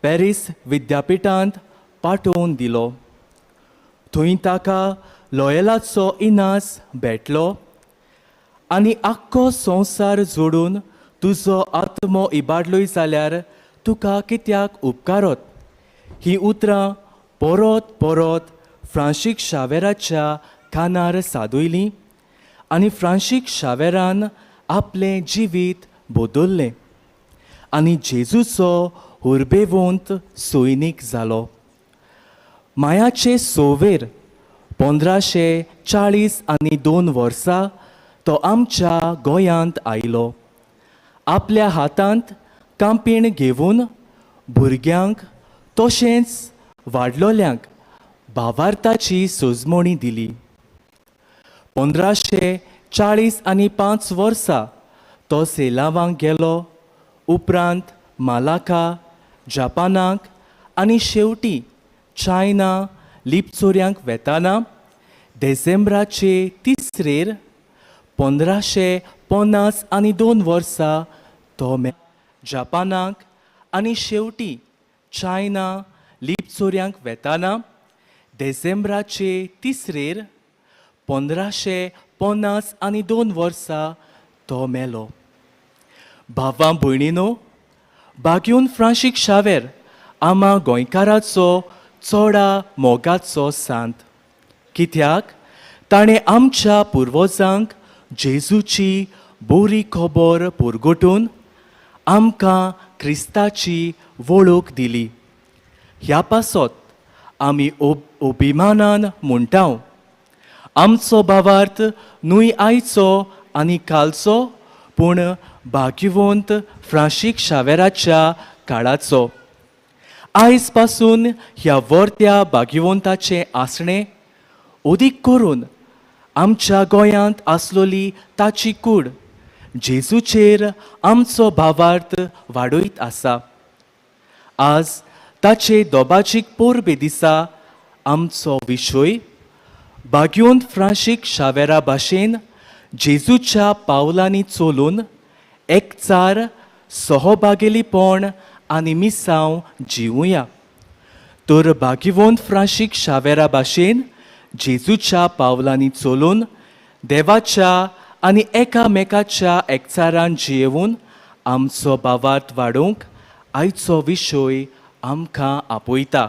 Paris विद्यापिठांत पाठोवन दिलो. थंय ताका लॉयलाचो इनास भेटलो आनी आख्खो संवसार जोडून तुजो आत्मो इबाडलोय जाल्यार तुका कित्याक उपकारत ही उतरां परत परत फ्रांशीक शावेराच्या कानार सादयलीं आनी फ्रांशीक शावेरान आपलें जिवीत बदल्लें आनी जेजूचो उर्बेवंत सैनीक जालो. मायाचे सोवेर 1542 वर्सा तो आमच्या गोंयांत आयलो. आपल्या हातांत कांपीण घेवन भुरग्यांक तशेंच वाडलोल्यांक भावार्थाची सजमणी दिली. 1545 वर्सा तो सेलावांक गेलो. उपरांत मालाका, जापानाक आनी शेवटी चायना लिपचोऱ्यांक वेताना डिसेंबराचे तिसरेर 1552 वर्सा तो जापानाक आनी शेवटी चायना लिपचोऱ्यांक वेताना डिसेंबराचे तिसरेर 1552 वर्सा तो मेलो. भावां भयणीनो, बाग्यून फ्रांशीक शावेर आमा गोंयकाराचो चोडा मोगाचो सांत, कित्याक ताणें आमच्या पुर्वजांक जेजूची बरी खबर पुरगोटून आमकां क्रिस्ताची वळख दिली. ह्या पासत आमी अभिमानान म्हणटा, आमचो भावार्थ न्हय आयचो आनी कालचो पूण भाग्यवंत फ्रांशीक शावेराच्या काळाचो. आयज पासून ह्या वर्त्या भाग्यवंताचें आसणें अदीक करून आमच्या गोंयांत आसलोली ताची कूड जेजूचेर आमचो भावार्थ वाडयत आसा. आज ताचे दोबाजीक पोरबे दिसा आमचो विशय भाग्यवंत फ्रांशीक शावेरा भाशेन जेजूच्या पावलांनी चलून एकचार, सहभागेलीपण आनी मिसांव जिवुया. तर भाग्यवंत फ्रांशीक शावेरा भाशेन जेजूच्या पावलांनी चलून देवाच्या आनी एकामेकाच्या एकचारान जियेवन आमचो भावार्थ वाडोवंक आयचो विशय आमकां आपयता.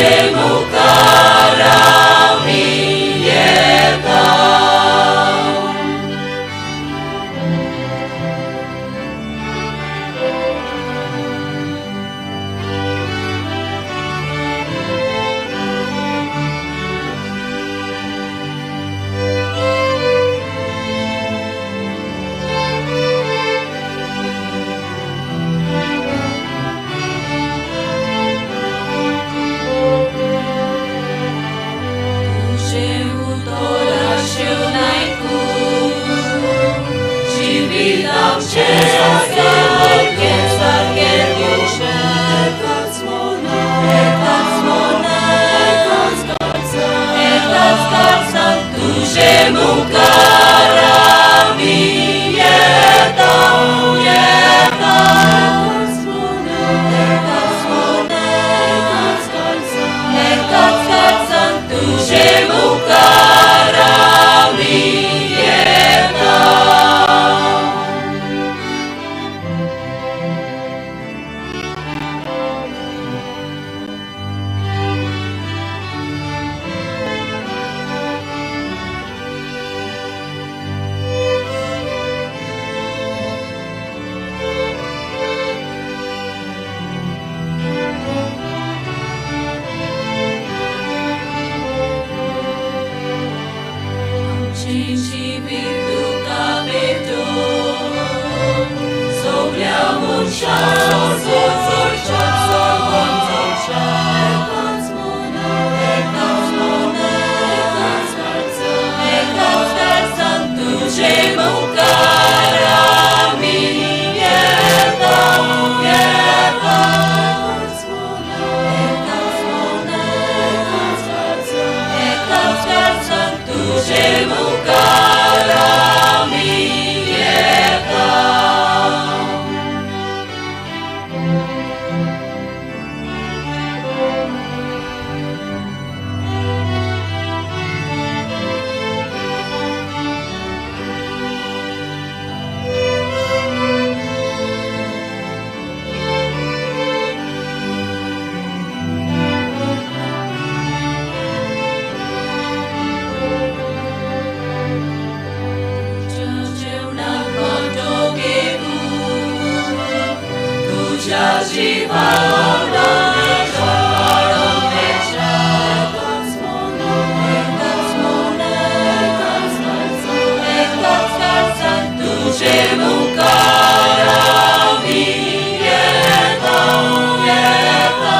तुजे मुखार आमी येता. तुजें उतर आशेवन आयकून जिवीत आमचें सारकें सारकें दिवचें. एकाच मनान एकाच काळजान तुजे मुखार आमी येता येता. एकाच मनान एकाच काळजान तुजे मुखार आमी येता. आमचें जिवीत तुका भेटोवन सगल्या मनशांक एकाच मनान एकाच काळजान तुजे मुखार आमी येता येता. एकाच काळजान तुजे मुखार आमी येता. तुज्या जेवणाक वांटो घेवन तुज्या जिवाक एकाच काळजान तुजे मुखार आमी येता येता.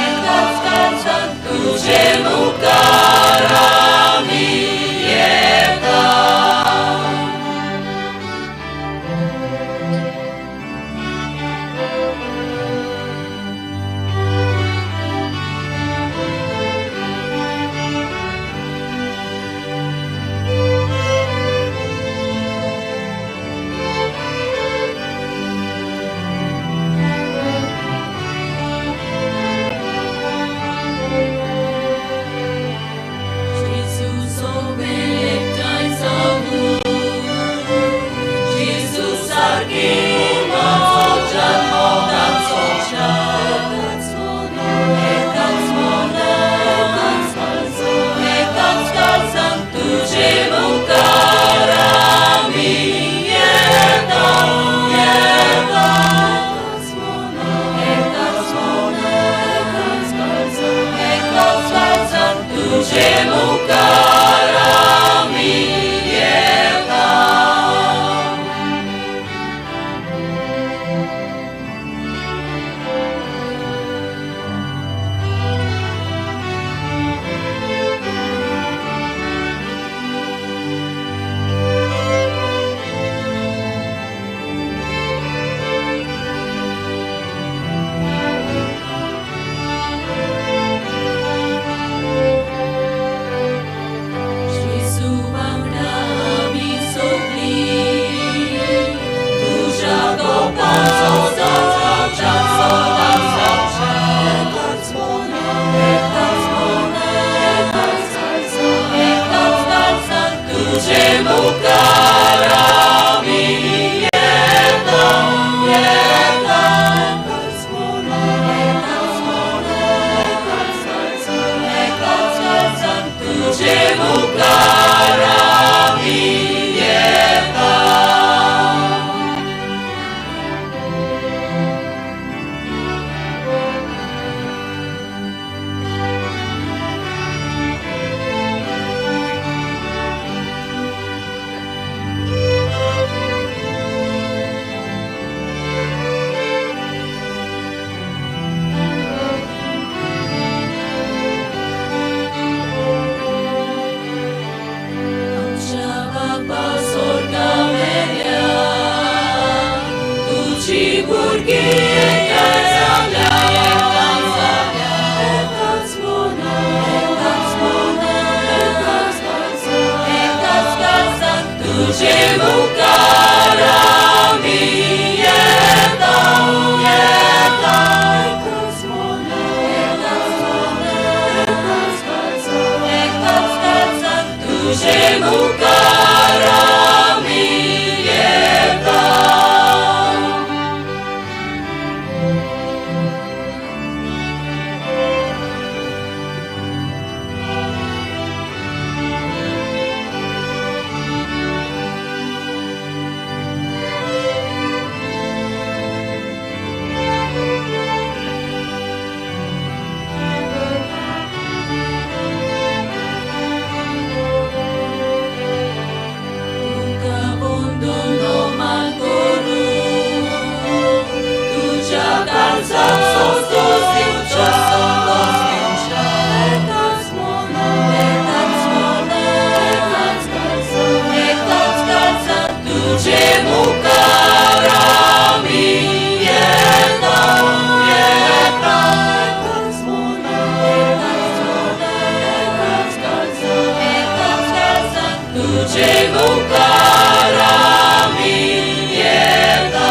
एकाच काळजान तुजे मुखार आमी येता. भुरगीं एकठांय जाल्या, एकाच मनान, एकाच मनान, एकाच काळजान, एकाच काळजान तुजे मुखार आमी येता, येता. एकाच मनान, एकाच मनान, एकाच काळजान, एकाच काळजान तुजे मुखार आमी येता. तुका वंदून नमन करूं, तुज्या काळजाक संतोष दिवच्या, संतोष दिवच्या. एकाच मनान, एकाच मनान, एकाच काळजान, एकाच काळजान तुजे मुखार आमी येता, येता. एकाच मनान, एकाच मनान, एकाच काळजान, एकाच काळजान तुजे मुखार आमी येता.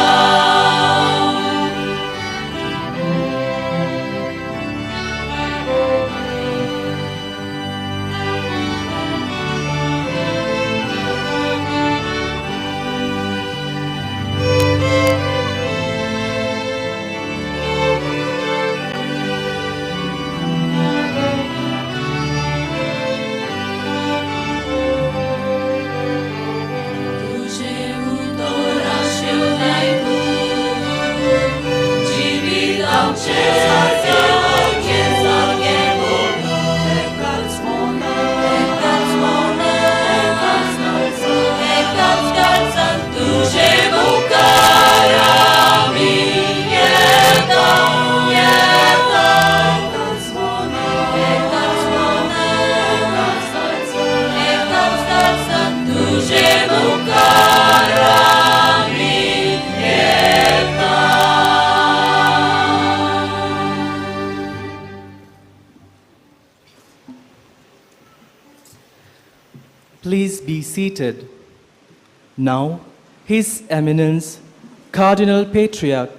तुजें उतर आशेवन आयकून जिवीत आमचें सारकें सारकें सारकें करूं. एकाच मनान, एकाच मनान, एकाच काळजान, एकाच काळजान तुजे मुखार आमी येता, येता. एकाच मनान, एकाच मनान, एकाच काळजान, एकाच काळजान तुजे मुखार आमी येता. Please be seated. Now, His Eminence, Cardinal Patriarch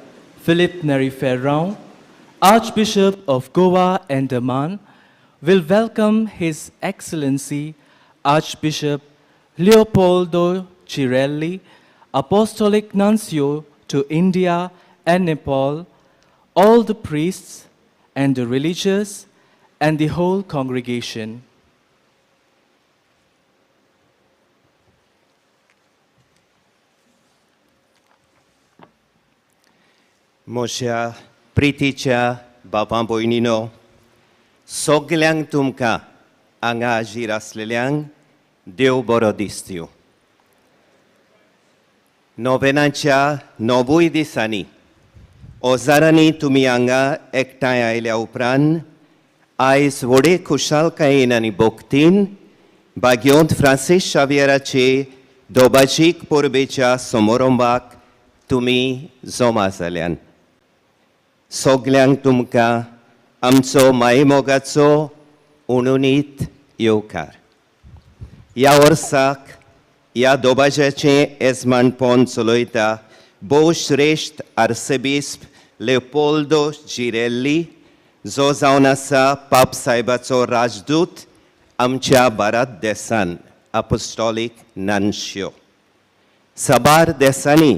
Philip Neri Ferrao, Archbishop of Goa and Daman, will welcome His Excellency Archbishop Leopoldo Girelli, Apostolic Nuncio to India and Nepal, all the priests and the religious and the whole congregation. म्हज्या प्रितीच्या बाबा भयणीनो, सगल्यांक तुमकां हांगा हाजीर आसलेल्यांक देव बरो दिसत्यो. नोवेनाच्या 9 दिसांनी हजारांनी तुमी हांगा एकठांय आयल्या उपरांत आयज व्हडे खुशालकायेन आनी भक्तीन भाग्योंत फ्रांसीस शावियराचे दोबाजीक परबेच्या समारंभाक तुमी जमा जाल्यान. सगल्यांक तुमकां आमचो मायमोगाचो उणुनीत येवकार. ह्या वर्साक ह्या दोबाज्याचें येजमानपण चलयता भोव श्रेश्ठ आर्सेबिस्प लेपोल्दो जिरेल्ली, जो जावन आसा पाप साहेबाचो राजदूत आमच्या भारत देसान, अपोस्टॉलीक नानश्यो. साबार देसांनी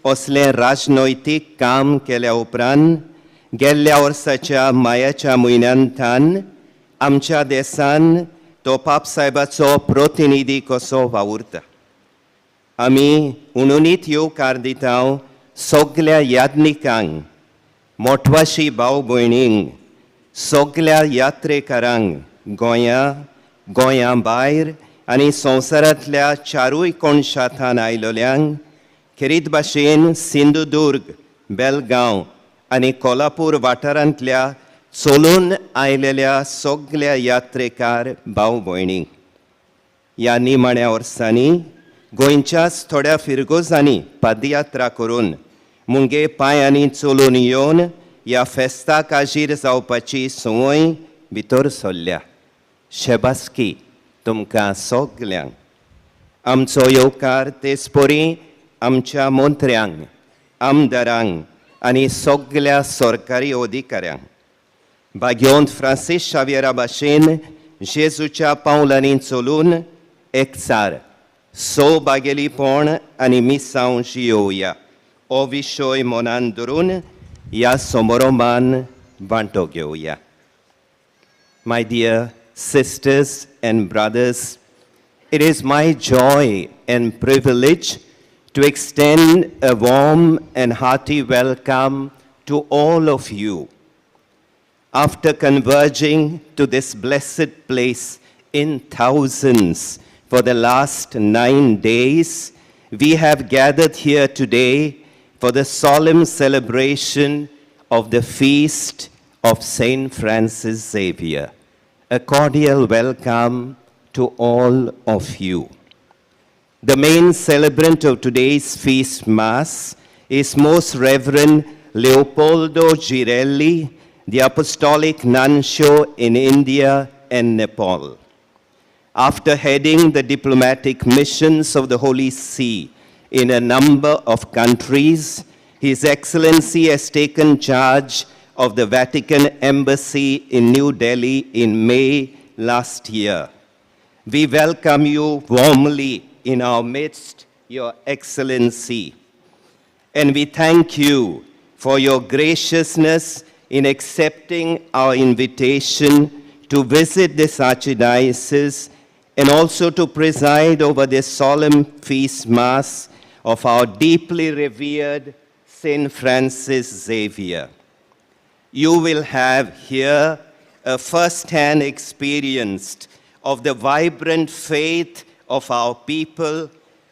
असलें राजनैतीक काम केल्या उपरांत गेल्ल्या वर्साच्या मायाच्या म्हयन्यांतान आमच्या देसान तो पाप साहेबाचो प्रतिनिधी कसो वावुरता. आमी उणुनीत येवकार दिता सगल्या याज्ञिकांक, मोटवाशी भाव भयणींक, सगल्या यात्रेकारांक गोंया, गोंया भायर आनी संवसारांतल्या चारूय कोनशांत आयलोल्यांक, खेरीत भाशेन सिंधुदुर्ग, बेलगांव आनी कोल्हापूर वाठारांतल्या चलून आयलेल्या सगल्या यात्रेकार भाव भयणींक. ह्या निमाण्या वर्सांनी गोंयच्याच थोड्या फिरगोजांनी पदयात्रा करून मुगे पांयांनी चलून येवन ह्या फेस्ताक हाजीर जावपाची संवय भितर सरल्या. शेबासकी तुमकां सगल्यांक. आमचो येवकार तेचपरी आमच्या मंत्र्यांक, आमदारांक आनी सगल्या सरकारी अधिकाऱ्यांक. भाग्यवंत फ्रांसीस शाव्यरा भाशेन जेजूच्या पावलांनी चलून एकचार, सौभागेलीपण आनी मिसांव जियोवया हो विशय मनान धरून ह्या समारोभान वांटो घेवया. My dear sisters and brothers, it is my joy and privilege to extend a warm and hearty welcome to all of you. After converging to this blessed place in thousands for the last 9 days, we have gathered here today for the solemn celebration of the feast of Saint Francis Xavier. A cordial welcome to all of you. The main celebrant of today's feast mass is Most Reverend Leopoldo Girelli, the Apostolic Nuncio in India and Nepal. After heading the diplomatic missions of the Holy See in a number of countries, His Excellency has taken charge of the Vatican Embassy in New Delhi in May last year. We welcome you warmly in our midst, Your Excellency, and we thank you for your graciousness in accepting our invitation to visit this archdiocese and also to preside over this solemn feast mass of our deeply revered Saint Francis Xavier. You will have here a first-hand experience of the vibrant faith of our people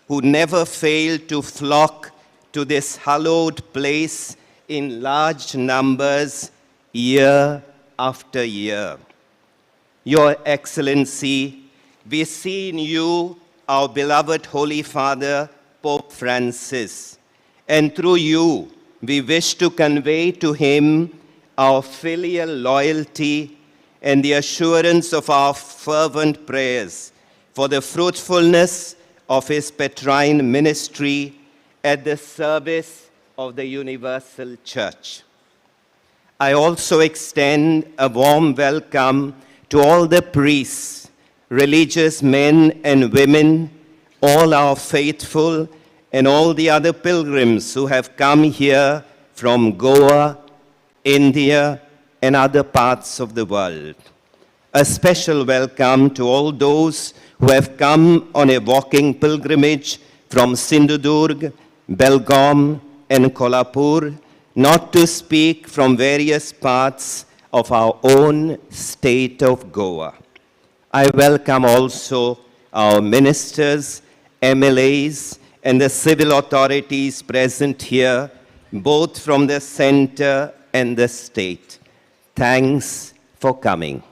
who never fail to flock to this hallowed place in large numbers year after year. Your Excellency, we see in you our beloved Holy Father, Pope Francis, and through you we wish to convey to him our filial loyalty and the assurance of our fervent prayers for the fruitfulness of his Petrine ministry at the service of the Universal Church. I also extend a warm welcome to all the priests, religious men and women, all our faithful, and all the other pilgrims who have come here from Goa, India, and other parts of the world. A special welcome to all those who have come on a walking pilgrimage from Sindhudurg, Belgaum, and Kolhapur, not to speak from various parts of our own state of Goa. I welcome also our ministers, MLAs, and the civil authorities present here, both from the center and the state. Thanks for coming.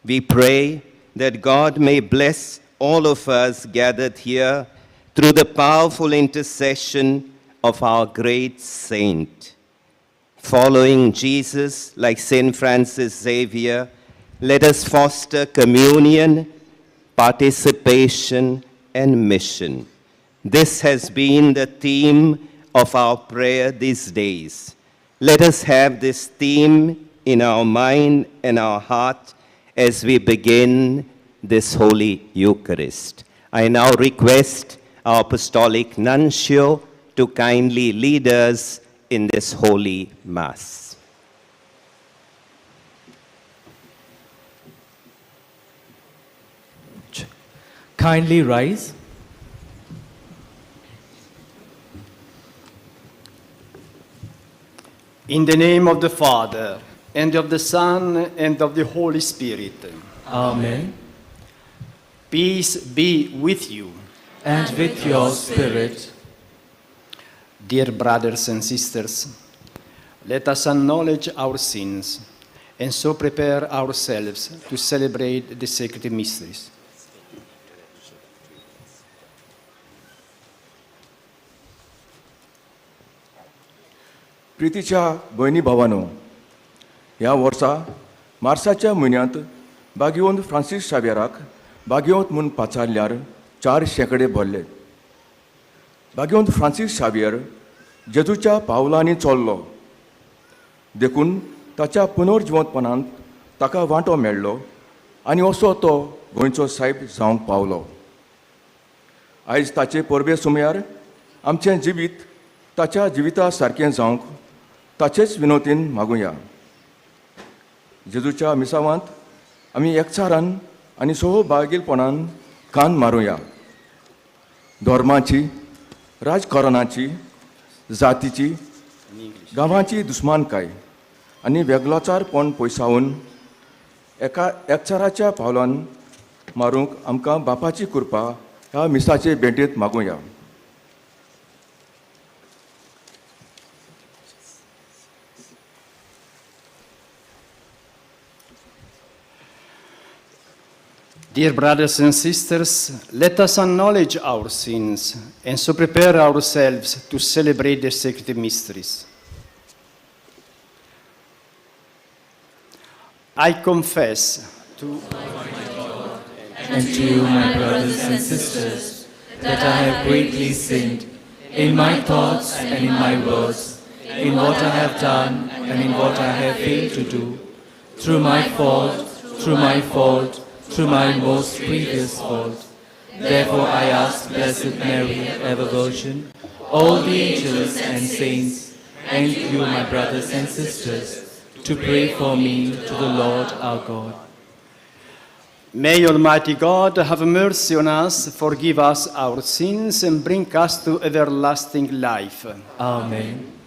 We pray that God may bless all of us gathered here through the powerful intercession of our great saint. Following Jesus like Saint Francis Xavier, let us foster communion, participation, and mission. This has been the theme of our prayer these days. Let us have this theme in our mind and our heart as we begin this Holy Eucharist. I now request our Apostolic Nuncio to kindly lead us in this Holy Mass. Kindly rise. In the name of the Father, and of the Son, and of the Holy Spirit. Amen. Peace be with you. And with your spirit. Dear brothers and sisters, let us acknowledge our sins and so prepare ourselves to celebrate the sacred mysteries. प्रितीच्या भयणी भावानो, ह्या वर्सा मार्साच्या म्हयन्यांत बागिवंत Francis शाव्यराक बागिवंत म्हूण पाचारल्यार 4 शेंकडे भरले. बागिवंत Francis शाव्यर जेजूच्या पावलांनी चल्लो, देखून ताच्या पुनर्जिवंतपणांत ताका वांटो मेळ्ळो आनी असो तो गोंयचो सायब जावंक पावलो. आयज ताचे परबे सुमयार आमचें जिवीत ताच्या जिविता सारकें जावंक ताचेच विनोतीन मागुया. जेजूच्या मिसावांत आमी एकचारान आनी सहभागीपणान कान मारुया. धर्माची, राजकारणाची, जातीची, गांवाची दुस्मानकाय आनी वेगळोचारपण पयसावन एका एकचाराच्या पावलान मारूंक आमकां बापाची कृपा ह्या मिसाचे भेटेंत मागुया. Dear brothers and sisters, let us acknowledge our sins and so prepare ourselves to celebrate the sacred mysteries. I confess to my God and to you, my brothers and sisters, that I have greatly sinned in my thoughts and in my words, in what I have done and in what I have failed to do, through my fault, through my fault, through my most grievous fault. Therefore I ask Blessed Mary, ever Virgin, all the angels and saints, and you, my brothers and sisters, to pray for me to the Lord our God. May Almighty God have mercy on us, forgive us our sins, and bring us to everlasting life. Amen.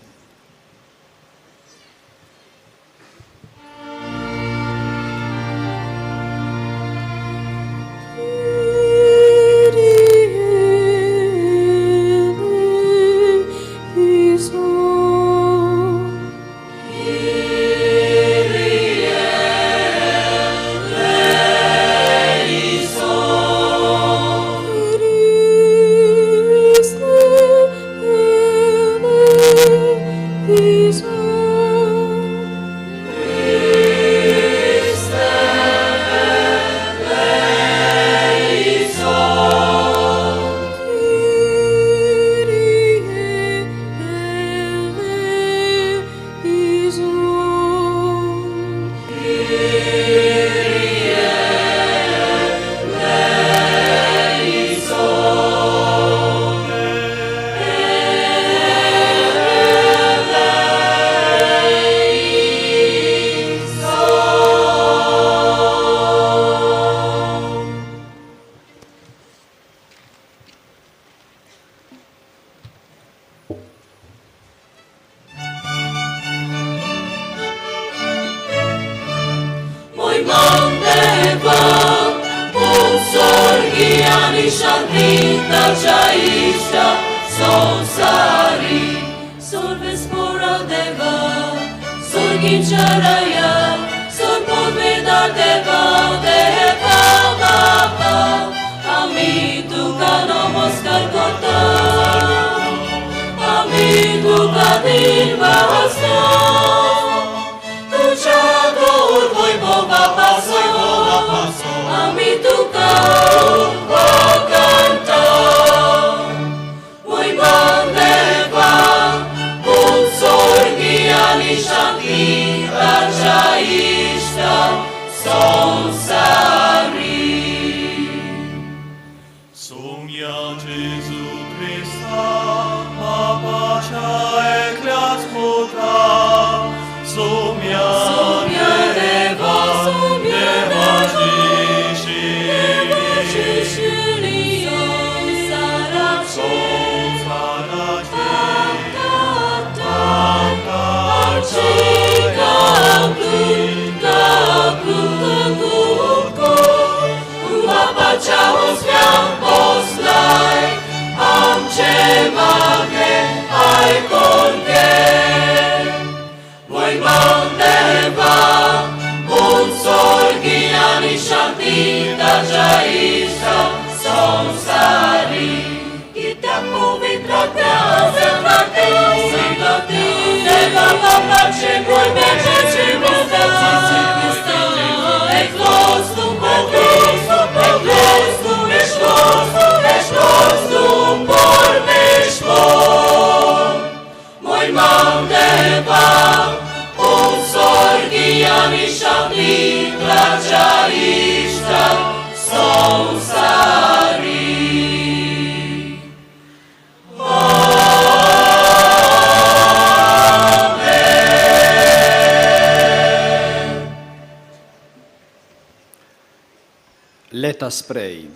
Let us pray.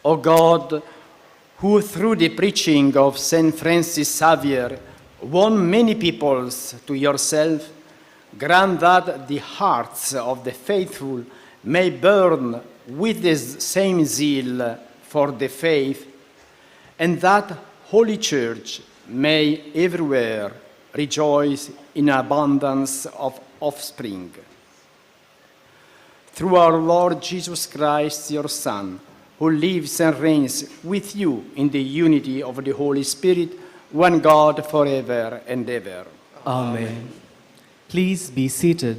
O God, who through the preaching of Saint Francis Xavier won many peoples to yourself, grant that the hearts of the faithful may burn with the same zeal for the faith, and that Holy Church may everywhere rejoice in abundance of offspring. Through our Lord Jesus Christ, your Son, who lives and reigns with you in the unity of the Holy Spirit, one God forever and ever. Amen. Please be seated.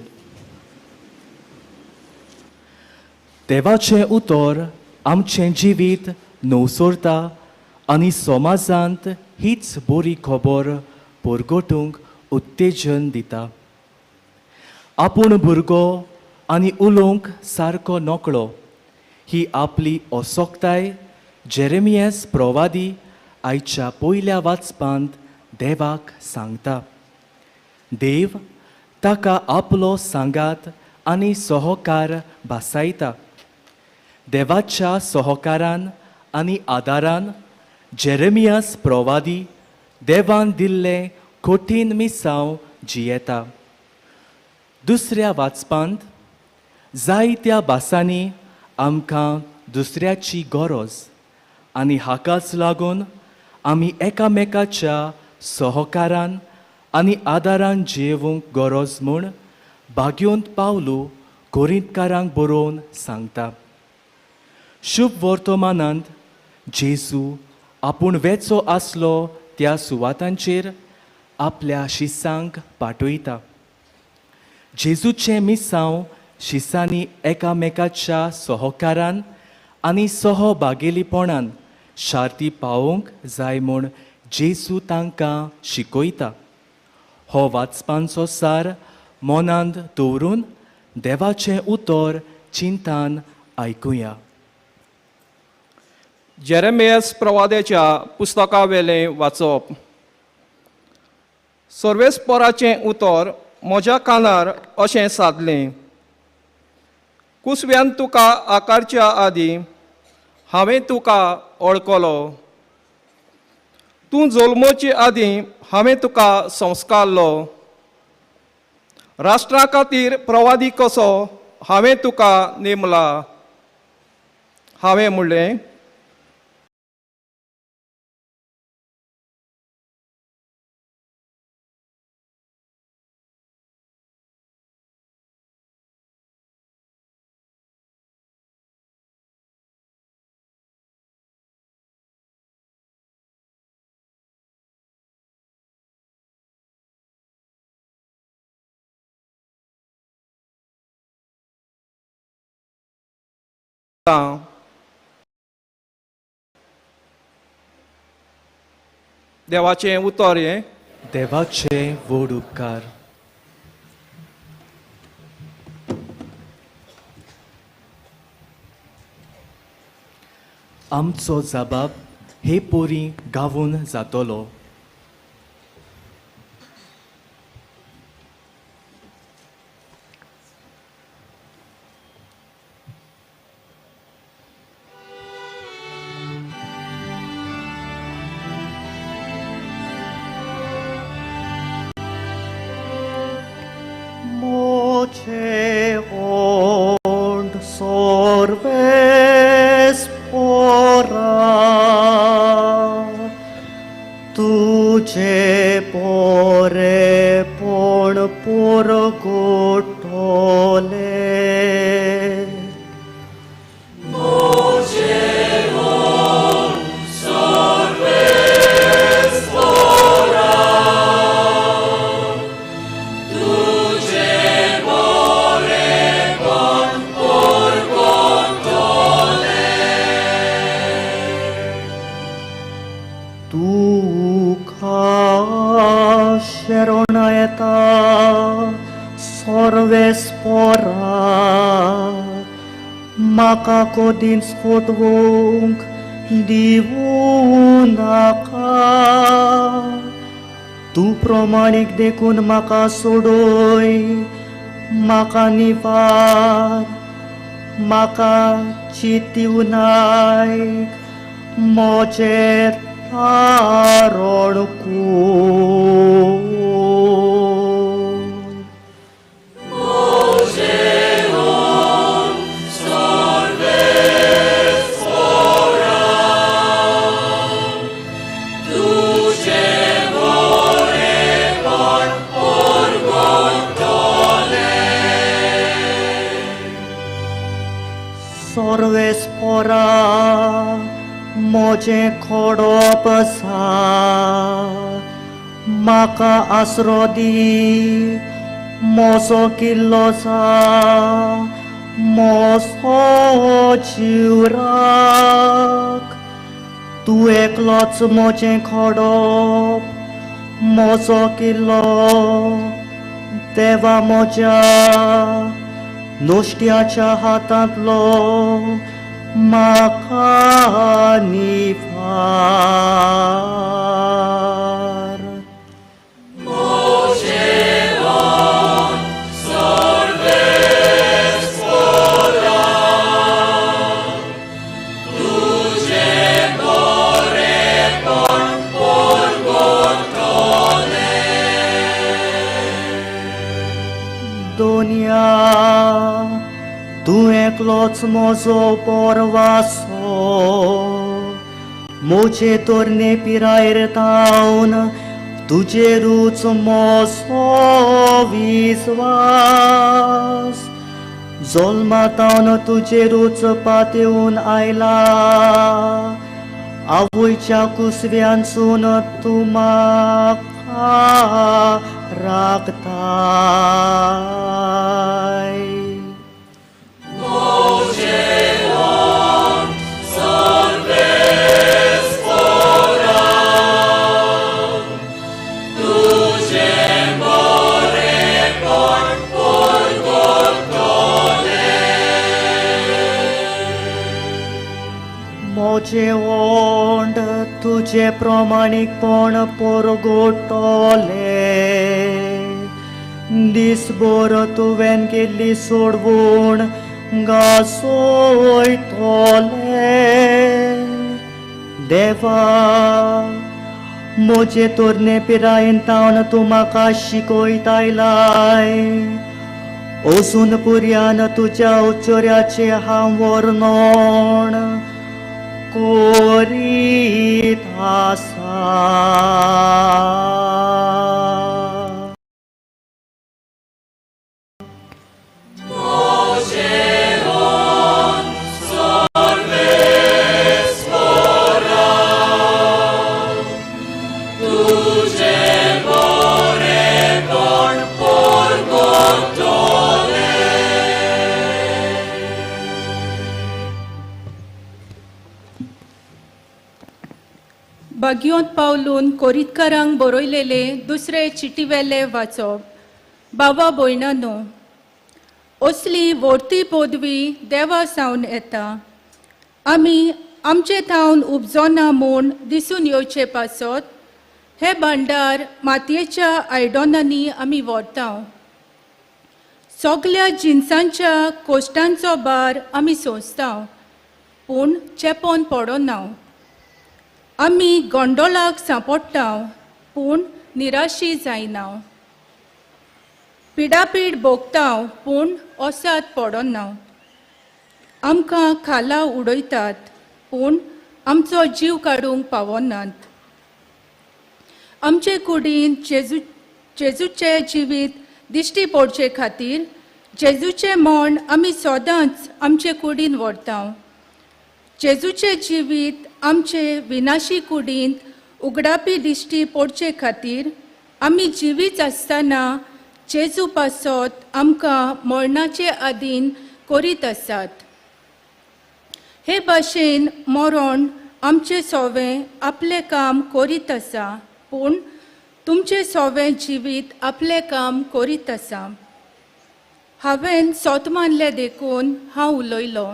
देवाचें उतर आमचें जिवीत नवसोरता आनी समाजांत हीच बरी खबर परगटूंक उत्तेजन दिता. आपूण भुरगो आनी उलोवंक सारको नकळो ही आपली असोक्ताय जेरेमियस प्रवादी आयच्या पयल्या वाचपांत देवाक सांगता. देव ताका आपलो सांगात आनी सहकार भासायता. देवाच्या सहकारान आनी आदारान जेरेमियस प्रवादी देवान दिल्लें कठीण मिसांव जियेता. दुसऱ्या वाचपांत जायत्या भासांनी आमकां दुसऱ्याची गरज आनी हाकाच लागून आमी एकामेकाच्या सहकारान आनी आदारान जियेवंक गरज म्हूण भाग्योंत पावलू कोरिंतकारांक बरोवन सांगता. शुभ वर्तमानांत जेजू आपूण वेचो आसलो त्या सुवातांचेर आपल्या शिसांक पाठयता. जेजूचें मिसांव शिसांनी एकामेकाच्या सहकारान आनी सहभागेलीपणान शार्ती पावोवंक जाय म्हूण जेजू तांकां शिकयता. हो वाचपांचो सार मनांत दवरून देवाचें उतर चिंतान आयकुया. जेरेमियस प्रवाद्याच्या पुस्तकावेलें वाचप. सर्वेस्पराचें उतर म्हज्या कानार अशें सादलें, कुसव्यान तुका आकारच्या आदीं हांवें तुका ओळखलो, तूं जल्मोचे आदीं हांवें तुका संस्कारलो, राष्ट्रा खातीर प्रवादी कसो हांवें तुका नेमला. हांवें म्हणलें, देवाचें उतर हें. देवाचे व्हड उपकार. आमचो जबाब हे पोरी गावून जातलो. Moceo, sorves ora. सोर्वेस्पोरा म्हाका कोदींच फटवंक दिवूं नाका. तूं प्रमाणीक देखून म्हाका सोडय, म्हाका निवार, म्हाका चिंतूं नायक म्हजें तारण कर. सोर्वेस्पोरा म्हजें खोडप आसा, म्हाका आसरो दी, म्हजो किल्लो आसा, म्हजो जिवराक. तूं एकलोच म्हजें खोडप, म्हजो किल्लो, देवा म्हज्या नुस्त्याच्या हातांतलो म्हाका निवार. दोनया तूं एकलोच म्हजो पोरवासो, म्हजे तरणे पिरायेर तावन तुजेरूच म्हजो विस्वास. जल्मा तावन तुजेरूच पातेवन आयला, आवयच्या कुसव्यानसून तूं म्हाका राखताय. म्हजें ओंड तुजें प्रमाणीकपण परगटलें, दिसभर तुवें केल्ली सोडवण गाजयतलें. देवा म्हजे तरणे पिरायेन तावन तूं म्हाका शिकयत आयलाय, अजून पुर्यान तुज्या उच्चर्याचें हांव वर्णन करीत आसा. बागियोंत पावलून कोरितकारांक बरयलेले दुसरे चिटीवेले वाचप. बाबा भयणानो, असली व्हडती पदवी देवा सावन येता. आमी आमचे थावन उपजोना म्हूण दिसून येवचे पासत हे भांडार मातयेच्या आयडोनांनी आमी व्हरता. सगल्या जिनसांच्या कोश्टांचो भार आमी सोंसता, पूण चेपोन पडना. आमी गोंडोलाक सांपडटा, पूण निराशी जायना. पिडापीड भोगता, पूण ओसाद पडना. आमकां खाला उडयतात, पूण आमचो जीव काडूंक पावनात. आमचे कुडीन जेजूचें जिवीत दिश्टी पडचे खातीर जेजूचें मर्ण आमी सदांच आमचे कुडीन व्हरता. जेजूचें जिवीत आमचे विनाशी कुडींत उगडापी दिश्टी पडचे खातीर आमी जिवीत आसतना जेजू पासत आमकां मरणाचे आदीन करीत आसात. हे भाशेन मरण आमचें सोवें आपलें काम करीत आसा, पूण तुमचें सोवें जिवीत आपलें काम करीत आसा. हांवें सोत मानलें देखून हांव उलयलो.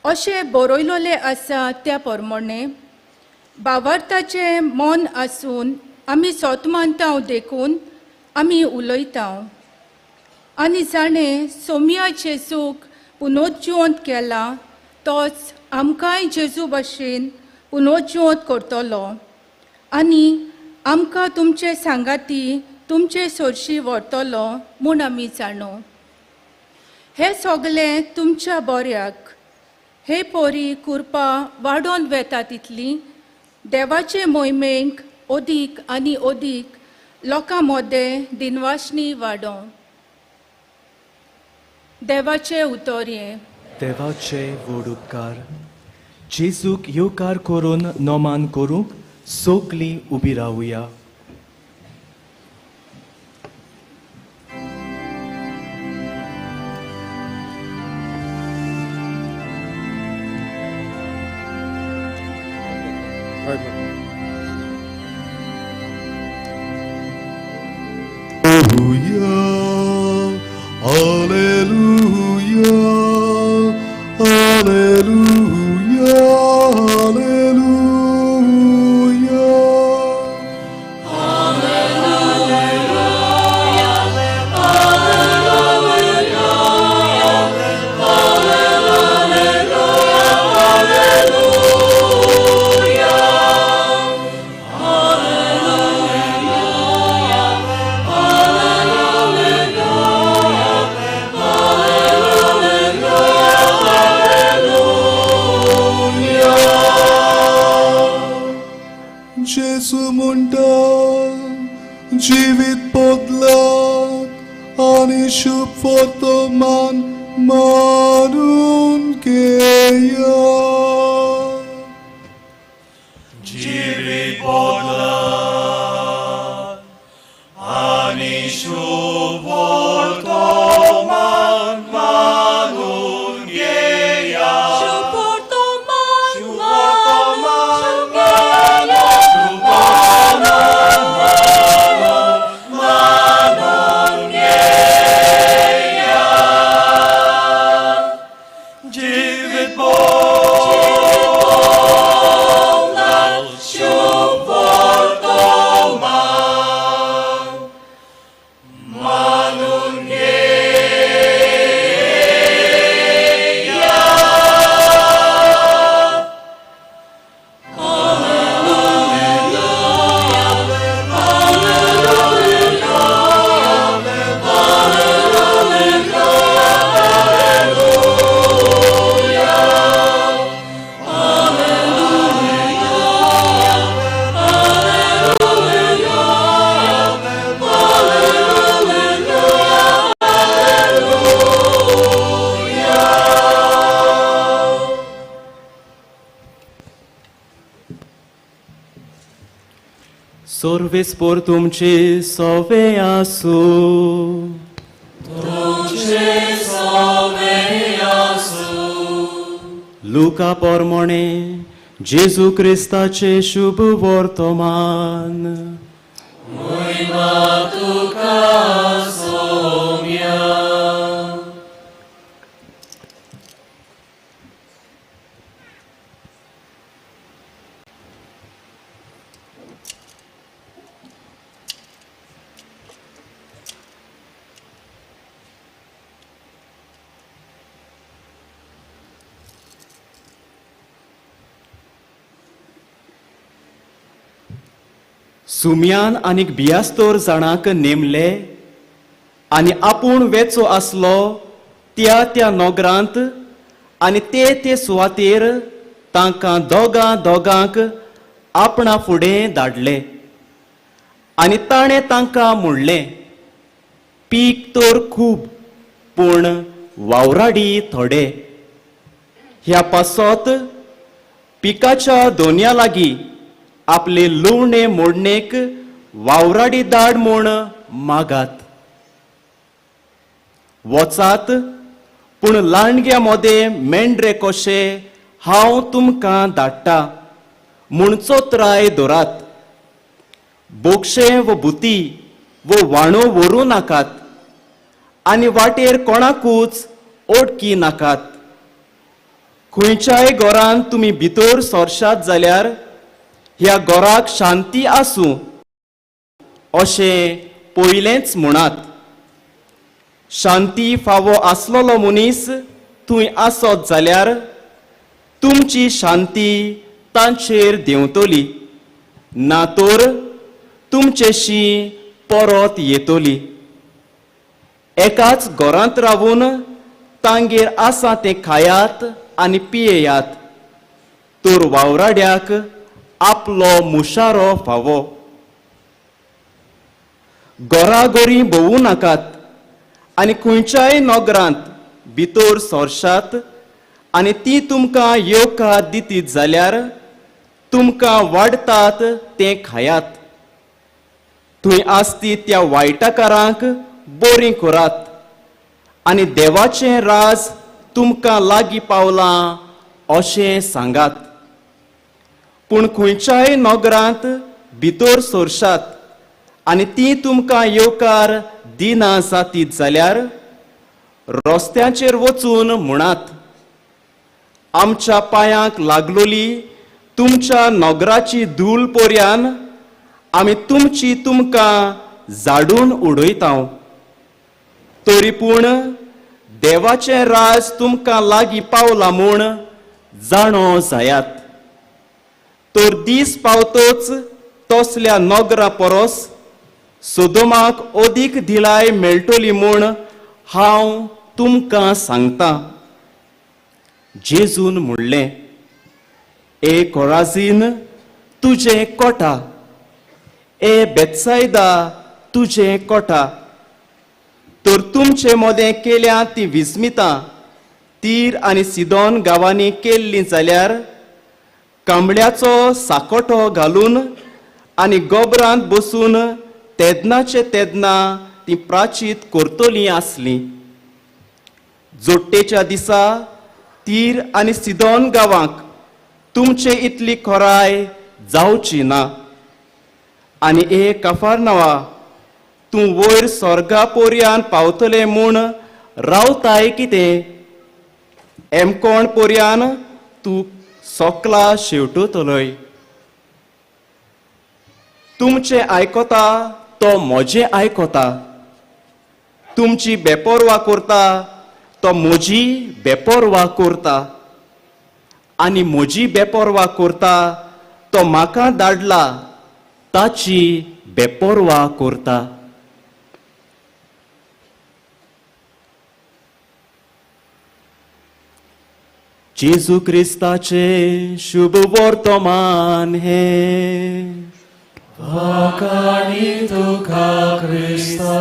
अशें बरयलोलें आसा त्या प्रमाणे बावार्थाचें मन आसून आमी सोत मानता देखून आमी उलयता. आनी जाणें सोम्या जेजूक पुनोज्जिवंत केला तोच आमकांय जेजू भशेन पुनोज्जिवंत करतलो आनी आमकां तुमचे सांगाती तुमचे सोरशी व्हरतलो म्हूण आमी जाणो. हें सगळें तुमच्या बऱ्याक. हे पोरी कुरपा वाडोवन वेता तितली देवाचे मोहिमेक अदीक आनी अदीक लोकां मदें दिनवासणी वाडोवं. देवाचे उतर हें. देवाचे व्हड उपकार. जेजूक येवकार करून नोमान करूंक सगळीं उबी रावया. Alleluia, Alleluia, Alleluia. Alleluia, Alleluia, Alleluia, Alleluia. Gesù म्हणटा जिवीत बदलात आनी शुभ वर्तमान मारून घेया. जिवीत बदलात आनी शुभ वर्तमान मानून घेया. शुभ वर्तमान मानून घेया. मानून घेया. जिवीत बदलात शुभ वर्तमान मानून घेया. सोर्वेस्पोर तुमचे सोवे आसूं. तुमचे सोवे आसूं. लुका प्रमाणे जेजू क्रिस्ताचे शुभ वर्तमान. महिमा तुका सोम्या. सुम्यान आनीक बियास्तोर जाणांक नेमले आनी आपूण वेचो आसलो त्या त्या नोगरांत आनी ते ते सुवातेर तांकां दोगां दोगांक आपणा फुडें धाडले. आनी ताणें तांकां म्हणलें, पीक तर खूब पूण वावराडी थोडे. ह्या पासत पिकाच्या दोनया लागीं आपले लुवणे मोडणेक वावराडी दाड म्हूण मागात. वचात पूण लांडग्या मोदें मेंढरे कशे हांव तुमकां धाडटा म्हूण चोत्राय दवरात. बोगशे वो बुती वो वाणो व्हरूं नाकात आनी वाटेर कोणाकूच ओडकी नाकात. खंयच्याय घरान तुमी भितर सरशात जाल्यार ह्या घराक शांती आसूं अशें पयलेंच म्हणात. शांती फावो आसलेलो मनीस थंय आसत जाल्यार तुमची शांती तांचेर देंवतली, ना तर तुमचेशी परत येतली. एकाच घरांत रावून तांगेर आसा तें खायात आनी पियेयात, तर वावराड्याक आपलो मुशारो फावो. घराघरी भोवूं नाकात आनी खंयच्याय नगरांत भितर सरशात आनी ती तुमकां येवकार दितीत जाल्यार तुमकां वाडटात तें खायात. थंय आसती त्या वायटाकारांक बरीं करात आनी देवाचें राज तुमकां लागीं पावलां अशें सांगात. पूण खंयच्याय नगरांत भितर सरशात आनी ती तुमकां येवकार दिना जातीत जाल्यार रस्त्यांचेर वचून म्हणात, आमच्या पांयांक लागलोली तुमच्या नगराची धूल पोरयान आमी तुमची तुमकां झाडून उडयता. तरी पूण देवाचें राज तुमकां लागीं पावलां म्हूण जाणो जायात. तर दीस पावतोच तसल्या नगरा परस सोदोमाक अदीक दिलाय मेळटली म्हूण हांव तुमकां सांगता. जेजून म्हणलें, ए कोराझीन तुजें कोटा, ए बेत्सायदा तुजें कोटा, तर तुमचे मदें केल्या ती विस्मितां तीर आनी सिदोन गांवांनी केल्लीं जाल्यार कांबळ्याचो साकोटो घालून आनी गोबरांत बसून तेदनाचे तेदना ती प्राचीत करतलीं आसलीं. जोडटेच्या दिसा तीर आनी सिदोन गांवांक तुमचे इतली खोराय जावची ना. आनी ए काफारनावा, तूं वयर स्वर्गा पोरयान पावतलें म्हूण रावताय कितें? एमकोण पोरयान तूं सोकला शेवटतलोय. तुमचें आयकता तो म्हजें आयकता, तुमची बेपर्वा करता तो म्हजी बेपर्वा करता, आनी म्हजी बेपर्वा करता तो म्हाका धाडला ताची बेपर्वा करता. जेजू क्रिस्ताचे शुभ वर्तमान हें. वाखाणी तुका क्रिस्ता.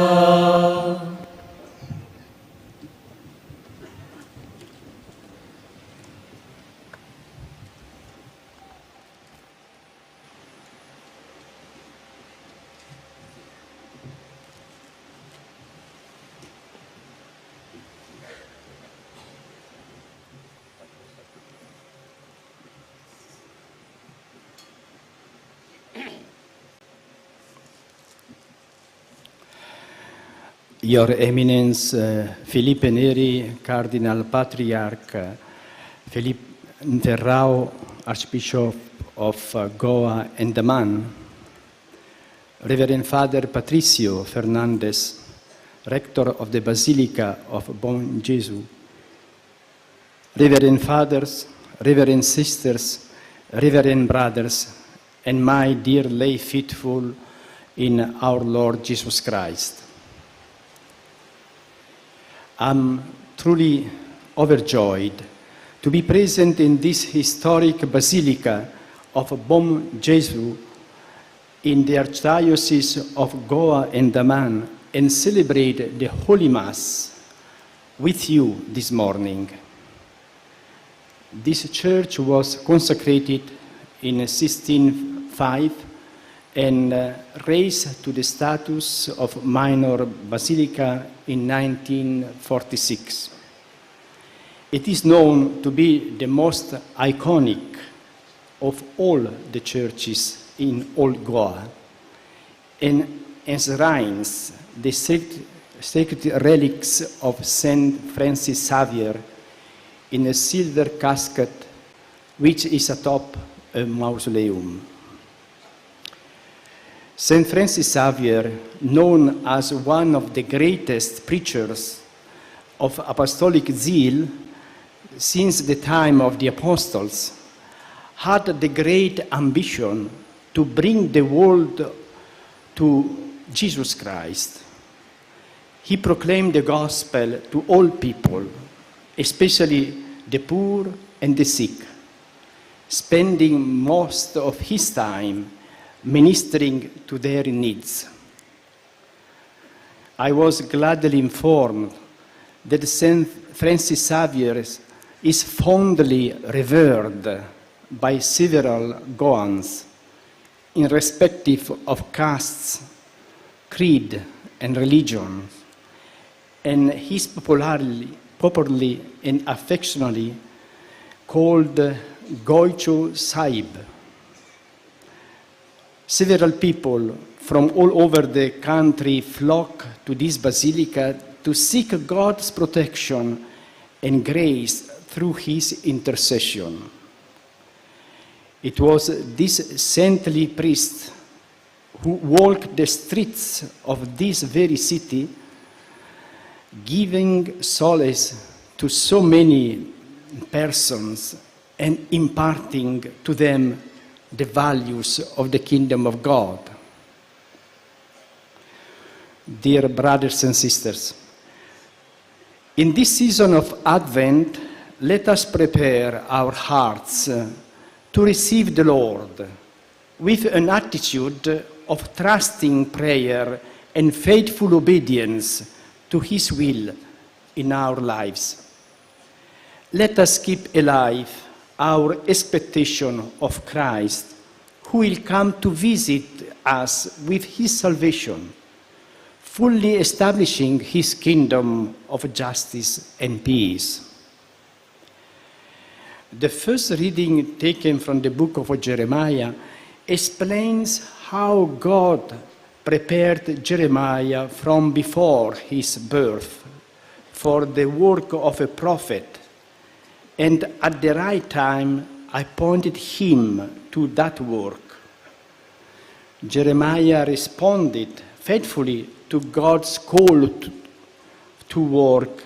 Your Eminence Felipe Neri, Cardinal Patriarch, Felipe Ferrao, Archbishop of Goa and Daman, Reverend Father Patricio Fernandez, Rector of the Basilica of Bom Jesu, Reverend Fathers, Reverend Sisters, Reverend Brothers, and my dear lay faithful in our Lord Jesus Christ. I'm truly overjoyed to be present in this historic basilica of Bom Jesu in the Archdiocese of Goa and Daman and celebrate the Holy Mass with you this morning. This church was consecrated in 1605 and raised to the status of minor basilica in 1946. It is known to be the most iconic of all the churches in Old Goa and enshrines the sacred relics of Saint Francis Xavier in a silver casket which is atop a mausoleum. Saint Francis Xavier, known as one of the greatest preachers of apostolic zeal since the time of the apostles, had the great ambition to bring the world to Jesus Christ. He proclaimed the gospel to all people, especially the poor and the sick, spending most of his time ministering to their needs. I was gladly informed that Saint Francis Xavier is fondly revered by several Goans, irrespective of castes, creed, and religion, and he's popularly and affectionately called Goicho Sahib. Several people from all over the country flock to this basilica to seek God's protection and grace through his intercession. It was this saintly priest who walked the streets of this very city, giving solace to so many persons and imparting to them the values of the kingdom of God. Dear brothers and sisters, in this season of Advent, let us prepare our hearts to receive the Lord with an attitude of trusting prayer and faithful obedience to His will in our lives. Let us keep alive our expectation of Christ, who will come to visit us with His salvation, fully establishing His kingdom of justice and peace. The first reading taken from the book of Jeremiah explains how God prepared Jeremiah from before his birth for the work of a prophet, and at the right time appointed him to that work. Jeremiah responded faithfully to God's call to work,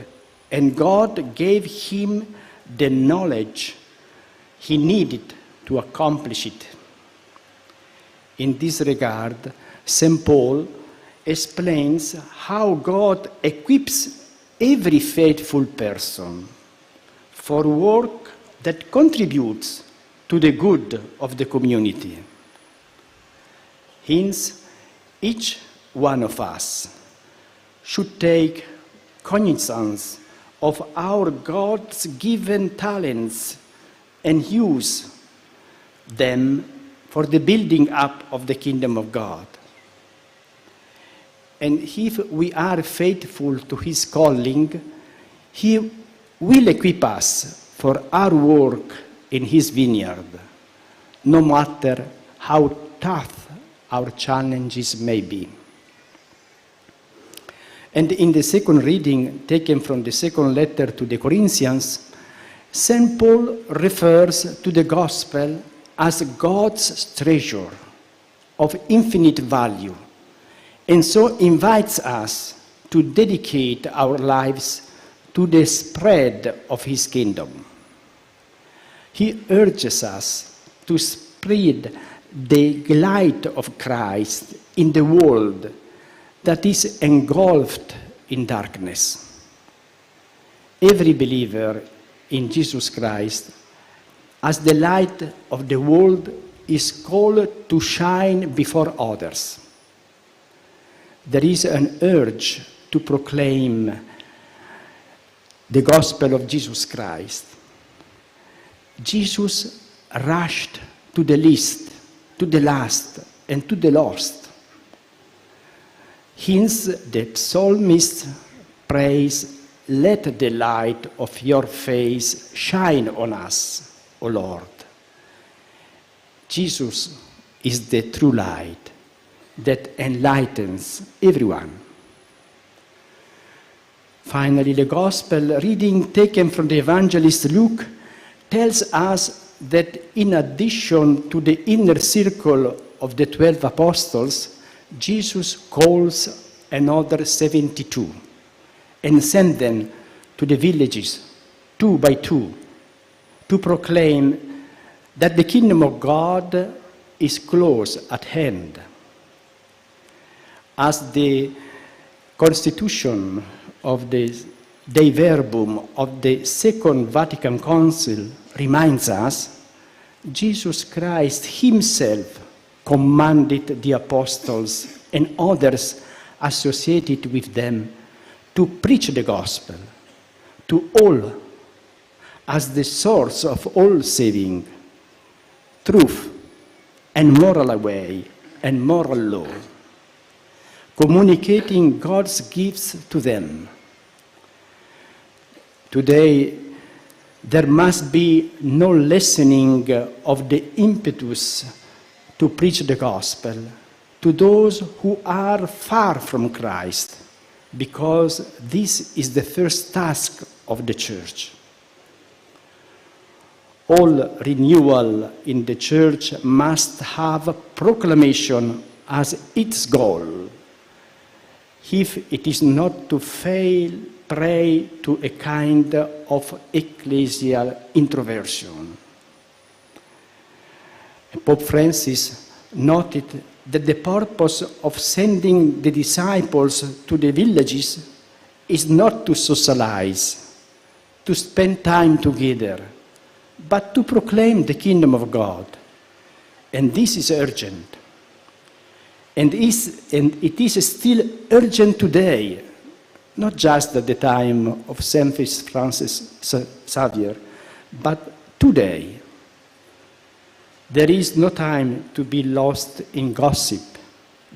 and God gave him the knowledge he needed to accomplish it. In this regard, St. Paul explains how God equips every faithful person for work that contributes to the good of the community. Hence, each one of us should take cognizance of our God's given talents and use them for the building up of the kingdom of God. And if we are faithful to His calling, He will equip us for our work in His vineyard, no matter how tough our challenges may be. And in the second reading, taken from the second letter to the Corinthians, St. Paul refers to the gospel as God's treasure of infinite value, and so invites us to dedicate our lives to the spread of His kingdom. He urges us to spread the light of Christ in the world that is engulfed in darkness. Every believer in Jesus Christ, as the light of the world, is called to shine before others. There is an urge to proclaim the gospel of Jesus Christ. Jesus rushed to the least, to the last, and to the lost. Hence, the psalmist prays, "Let the light of your face shine on us, O Lord." Jesus is the true light that enlightens everyone. Finally, the Gospel reading taken from the evangelist Luke tells us that in addition to the inner circle of the 12 apostles, Jesus calls another 72 and sends them to the villages, 2 by 2, to proclaim that the kingdom of God is close at hand. As the constitution of the Dei Verbum of the Second Vatican Council reminds us, Jesus Christ himself commanded the apostles and others associated with them to preach the gospel to all as the source of all saving, truth, and moral way and moral law, communicating God's gifts to them. Today, there must be no lessening of the impetus to preach the gospel to those who are far from Christ, because this is the first task of the church. All renewal in the church must have proclamation as its goal, if it is not to fail prey to a kind of ecclesial introversion. Pope Francis noted that the purpose of sending the disciples to the villages is not to socialize, to spend time together, but to proclaim the kingdom of God. And this is urgent. And it is still urgent today, not just at the time of Saint Francis Xavier, but today. There is no time to be lost in gossip.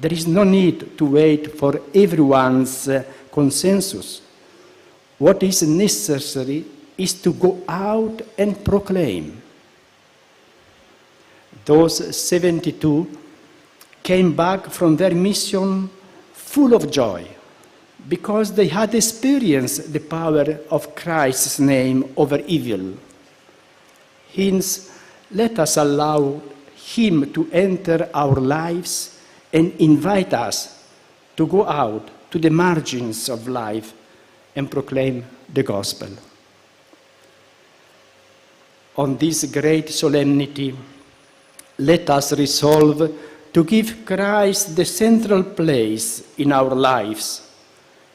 There is no need to wait for everyone's consensus. What is necessary is to go out and proclaim. Those 72 came back from their mission full of joy, because they had experienced the power of Christ's name over evil. Hence, let us allow him to enter our lives and invite us to go out to the margins of life and proclaim the gospel. On this great solemnity, let us resolve to give Christ the central place in our lives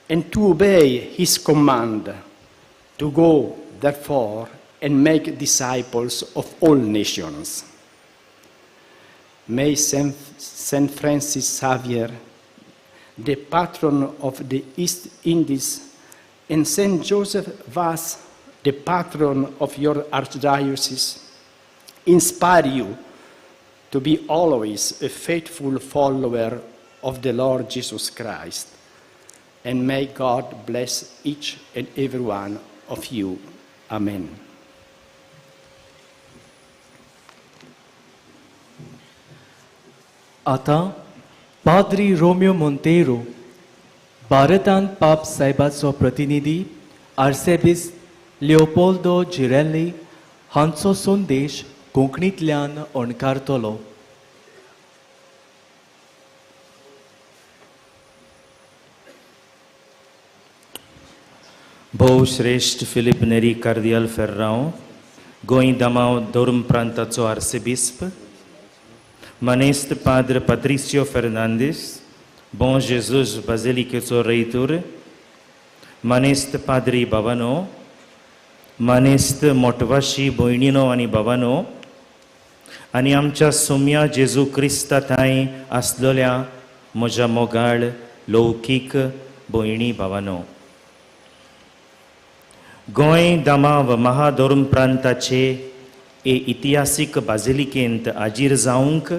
and to obey his command to go, therefore, and make disciples of all nations. May Saint Francis Xavier, the patron of the East Indies, and Saint Joseph Vaz, the patron of your archdiocese, inspire you to be always a faithful follower of the Lord Jesus Christ. And may God bless each and every one of you. Amen. आतां पाद्री Romeo Monteiro भारतांत पाप साहेबाचो प्रतिनिधी आर्सेबिस्त लिओपोल्दो जिरेल्ली हांचो संदेश कोंकणींतल्यान अणकारतलो. भोव श्रेश्ठ Filipe Neri कार्दियाल Ferrao, Goa Daman धर्म प्रांताचो आर्सेबिस्प, मानेस्त पाद्र पात्रिसियो फेर्नांदीस, बों जेजूस बाजिलिकेचो रैतूर, मानेस्त पाद्री बाबानो, मानेस्त मोटवाशी भयणीनो आनी बाबानो, आनी आमच्या सोम्या जेजू क्रिस्ता थांय आसलेल्या म्हज्या मोगाळ लौकीक भयणी बाबानो, गोंय दामांव महाधर्म प्रांताचे ए इतिहासीक बाजिलिकेंत हाजीर जावंक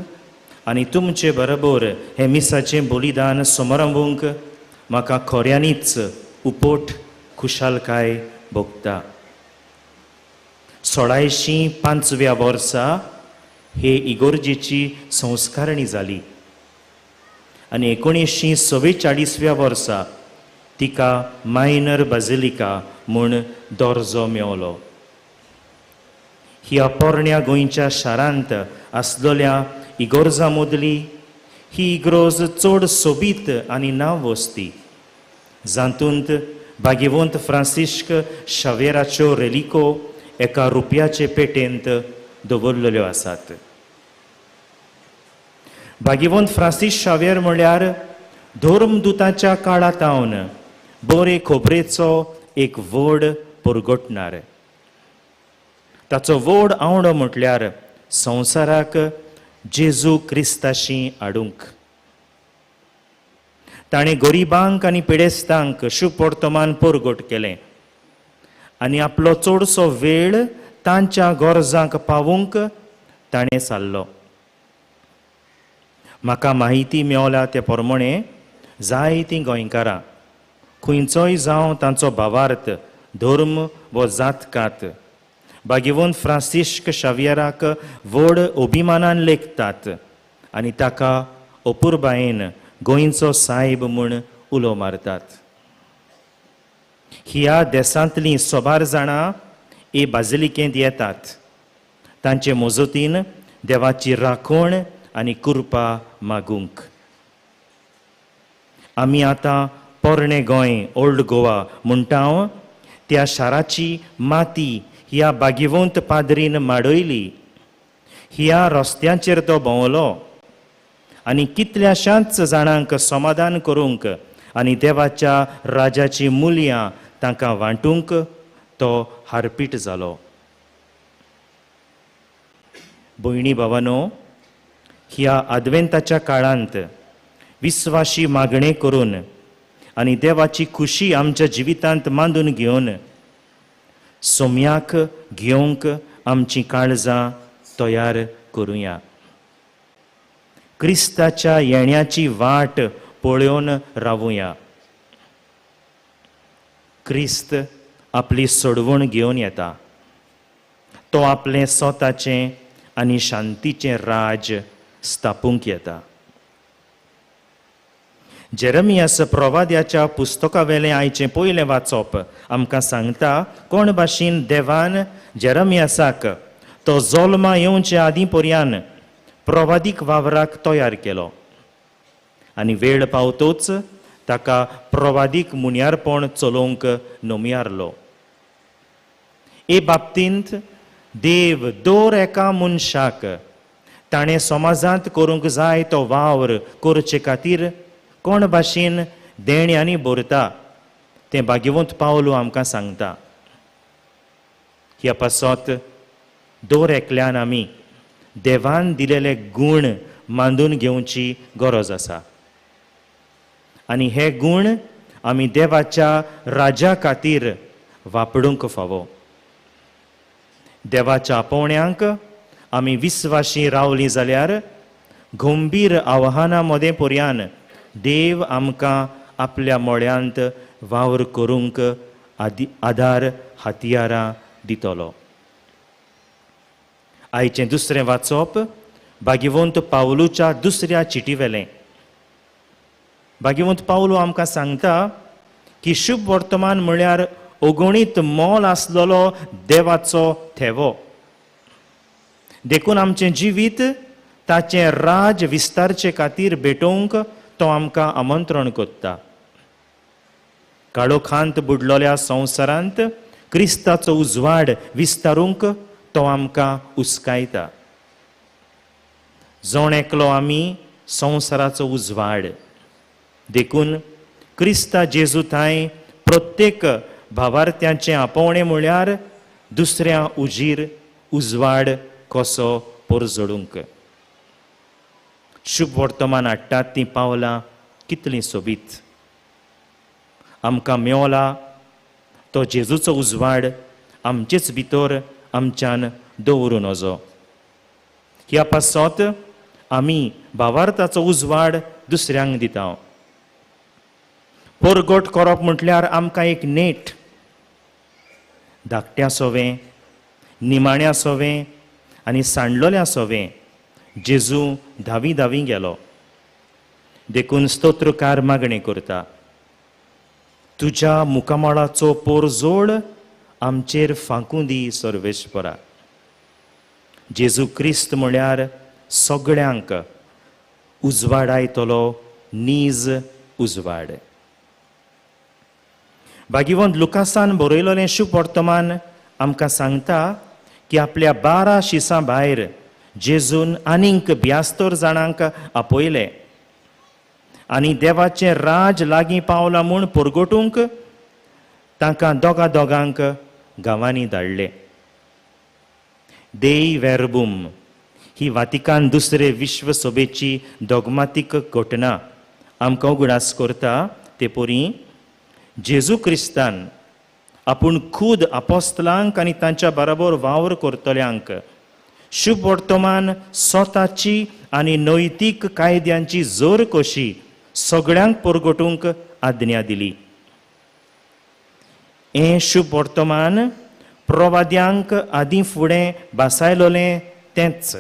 आनी तुमचे बरोबर हें मिसाचें बलिदान समारंभूंक म्हाका खऱ्यांनीच उपोट खुशालकाय भोगता. 1605व्या वर्सा हे इगोर्जेची संस्कारणी जाली आनी 1944व्या वर्सा तिका मायनर बाजिलिका म्हूण दर्जो मेवलो. ह्या पोरण्या गोंयच्या शारांत आसलेल्या इगोर्जा मदली ही इगरोज चड सोबीत आनी नांव वस्ती, जातूंत भाग्यवंत फ्रांसिश्क शावेराच्यो रेलिको एका रुपयाचे पेटेंत दवरलेल्यो आसात. भाग्यवंत फ्रांसीस शावेर म्हळ्यार धर्मदूताच्या काळांत बरे खबरेचो एक व्हड परगटणार. ताचो व्हड आवडो म्हटल्यार संवसाराक जेजू क्रिस्ताशी हाडूंक. ताणें गरिबांक आनी पिडेस्तांक शुभ वर्तमान परगट केलें आनी आपलो चडसो वेळ तांच्या गरजांक पावूंक ताणें सारलो. म्हाका माहिती मेवल्या ते प्रमाणे जायतीं गोंयकारां खंयचोय जावं तांचो भावार्थ, धर्म वो जातकात भाग्यवंत फ्रांसिश्क शावियराक व्हड अभिमानान लेखतात आनी ताका अपुरबायेन गोंयचो सायब म्हूण उलो मारतात. ह्या देशांतलीं सोबार जाणां हे बाजिलिकेंत येतात, तांचे मजतीन देवाची राखण आनी कृपा मागूंक. आमी आतां पोरणें गोंय, ओल्ड गोवा म्हणटा त्या शाराची माती ह्या भाग्यवंत पाद्रीन माडयली. ह्या रस्त्यांचेर तो भोंवलो आनी कितल्याशाच जाणांक समाधान करूंक आनी देवाच्या राजाची मुल्यां तांकां वांटूंक तो हारपीट जालो. भयणी भावानो, ह्या आदवेंताच्या काळांत विस्वाशी मागणें करून आनी देवाची खुशी आमच्या जिवितांत मांदून घेवन सोम्याक घेवंक आमची काळजां तयार करुया. क्रिस्ताच्या येण्याची वाट पळोवन रावुया. क्रिस्त आपली सोडवण घेवन येता. तो आपलें स्वताचें आनी शांतीचें राज स्थापूंक येता. जेरमियास प्रवाद्याच्या पुस्तकावेलें आयचें पयलें वाचप आमकां सांगता कोण भाशेन देवान जेरमियासाक तो जल्मा येवचे आदीं पर्यान प्रवादीक वावराक तयार केलो आनी वेळ पावतोच ताका प्रवादीक मुन्यारपण चलोवंक नमयारलो. हे बाबतींत देव दर एका मनशाक ताणें समाजांत करूंक जाय तो वावर करचे खातीर कोण भाशेन देण्यांनी भरता तें भाग्यवंत पावलो आमकां सांगता. ह्या पासत दर एकल्यान आमी देवान दिलेले गूण मांदून घेवची गरज आसा आनी हे गूण आमी देवाच्या राजा खातीर वापरूंक फावो. देवाच्या आपोवण्यांक आमी विस्वाशी रावली जाल्यार गंभीर आव्हानां मदें पर्यान देव आमकां आपल्या मोळ्यांत वावर करूंक आदार हत्यारां दितलो. आयचें दुसरें वाचप भाग्यवंत पावलूच्या दुसऱ्या चिटीवेलें. भाग्यवंत पावलू आमकां सांगता की शुभ वर्तमान म्हळ्यार अगणीत मोल आसलेलो देवाचो थेवो. देखून आमचें जिवीत ताचें राज विस्तारचे खातीर भेटोवंक तो आमकां आमंत्रण करता. काळोखांत बुडलोल्या संवसारांत क्रिस्ताचो उजवाड विस्तारूंक तो आमकां उस्कायता. जण एकलो आमी संवसाराचो उजवाड. देखून क्रिस्ता जेजू थांय प्रत्येक भावार्थ्यांचें आपोवणें म्हळ्यार दुसऱ्या उजीर उजवाड कसो परजडूंक. शुभ वर्तमान हाडटात तीं पावलां कितलीं सोबीत. आमकां मेवला तो जेजूचो उजवाड आमचेच भितर आमच्यान दवरूं नजो. ह्या पासत आमी भावार्थाचो उजवाड दुसऱ्यांक दिता. परगट करप म्हटल्यार आमकां एक नेट, धाकट्या सोवें, निमाण्या सोवें आनी सांडलोल्या सोवें जेजू धावी धावी गेलो. देखून स्तोत्रकार मागणें करता, तुज्या मुखामळाचो पोरजोळ आमचेर फांकूं दी सर्वेस्परा. जेजू क्रिस्त म्हळ्यार सगळ्यांक उजवाडायतलो नीज उजवाड. भाग्यवंत लुकासान बरयलोलें शुभ वर्तमान आमकां सांगता की आपल्या 12 शिसां भायर जेजून आनीक 72 जाणांक आपयले आनी देवाचें राज लागीं पावलां म्हूण परगटूंक तांकां दोगा दोगांक गांवांनी धाडले. देई वेर्बूम ही वातिकान दुसरे विश्व सभेची डॉग्मातीक घटना आमकां उगडास करता. ते परी जेजू क्रिस्तान आपूण खूद आपोस्तलांक आनी तांच्या बराबर वावर करतल्यांक शुभ वर्तमान स्वताची आनी नैतीक कायद्यांची जोर कशी सगळ्यांक परगटूंक आज्ञा दिली. हें शुभ वर्तमान प्रवाद्यांक आदीं फुडें भासायलोलें तेंच,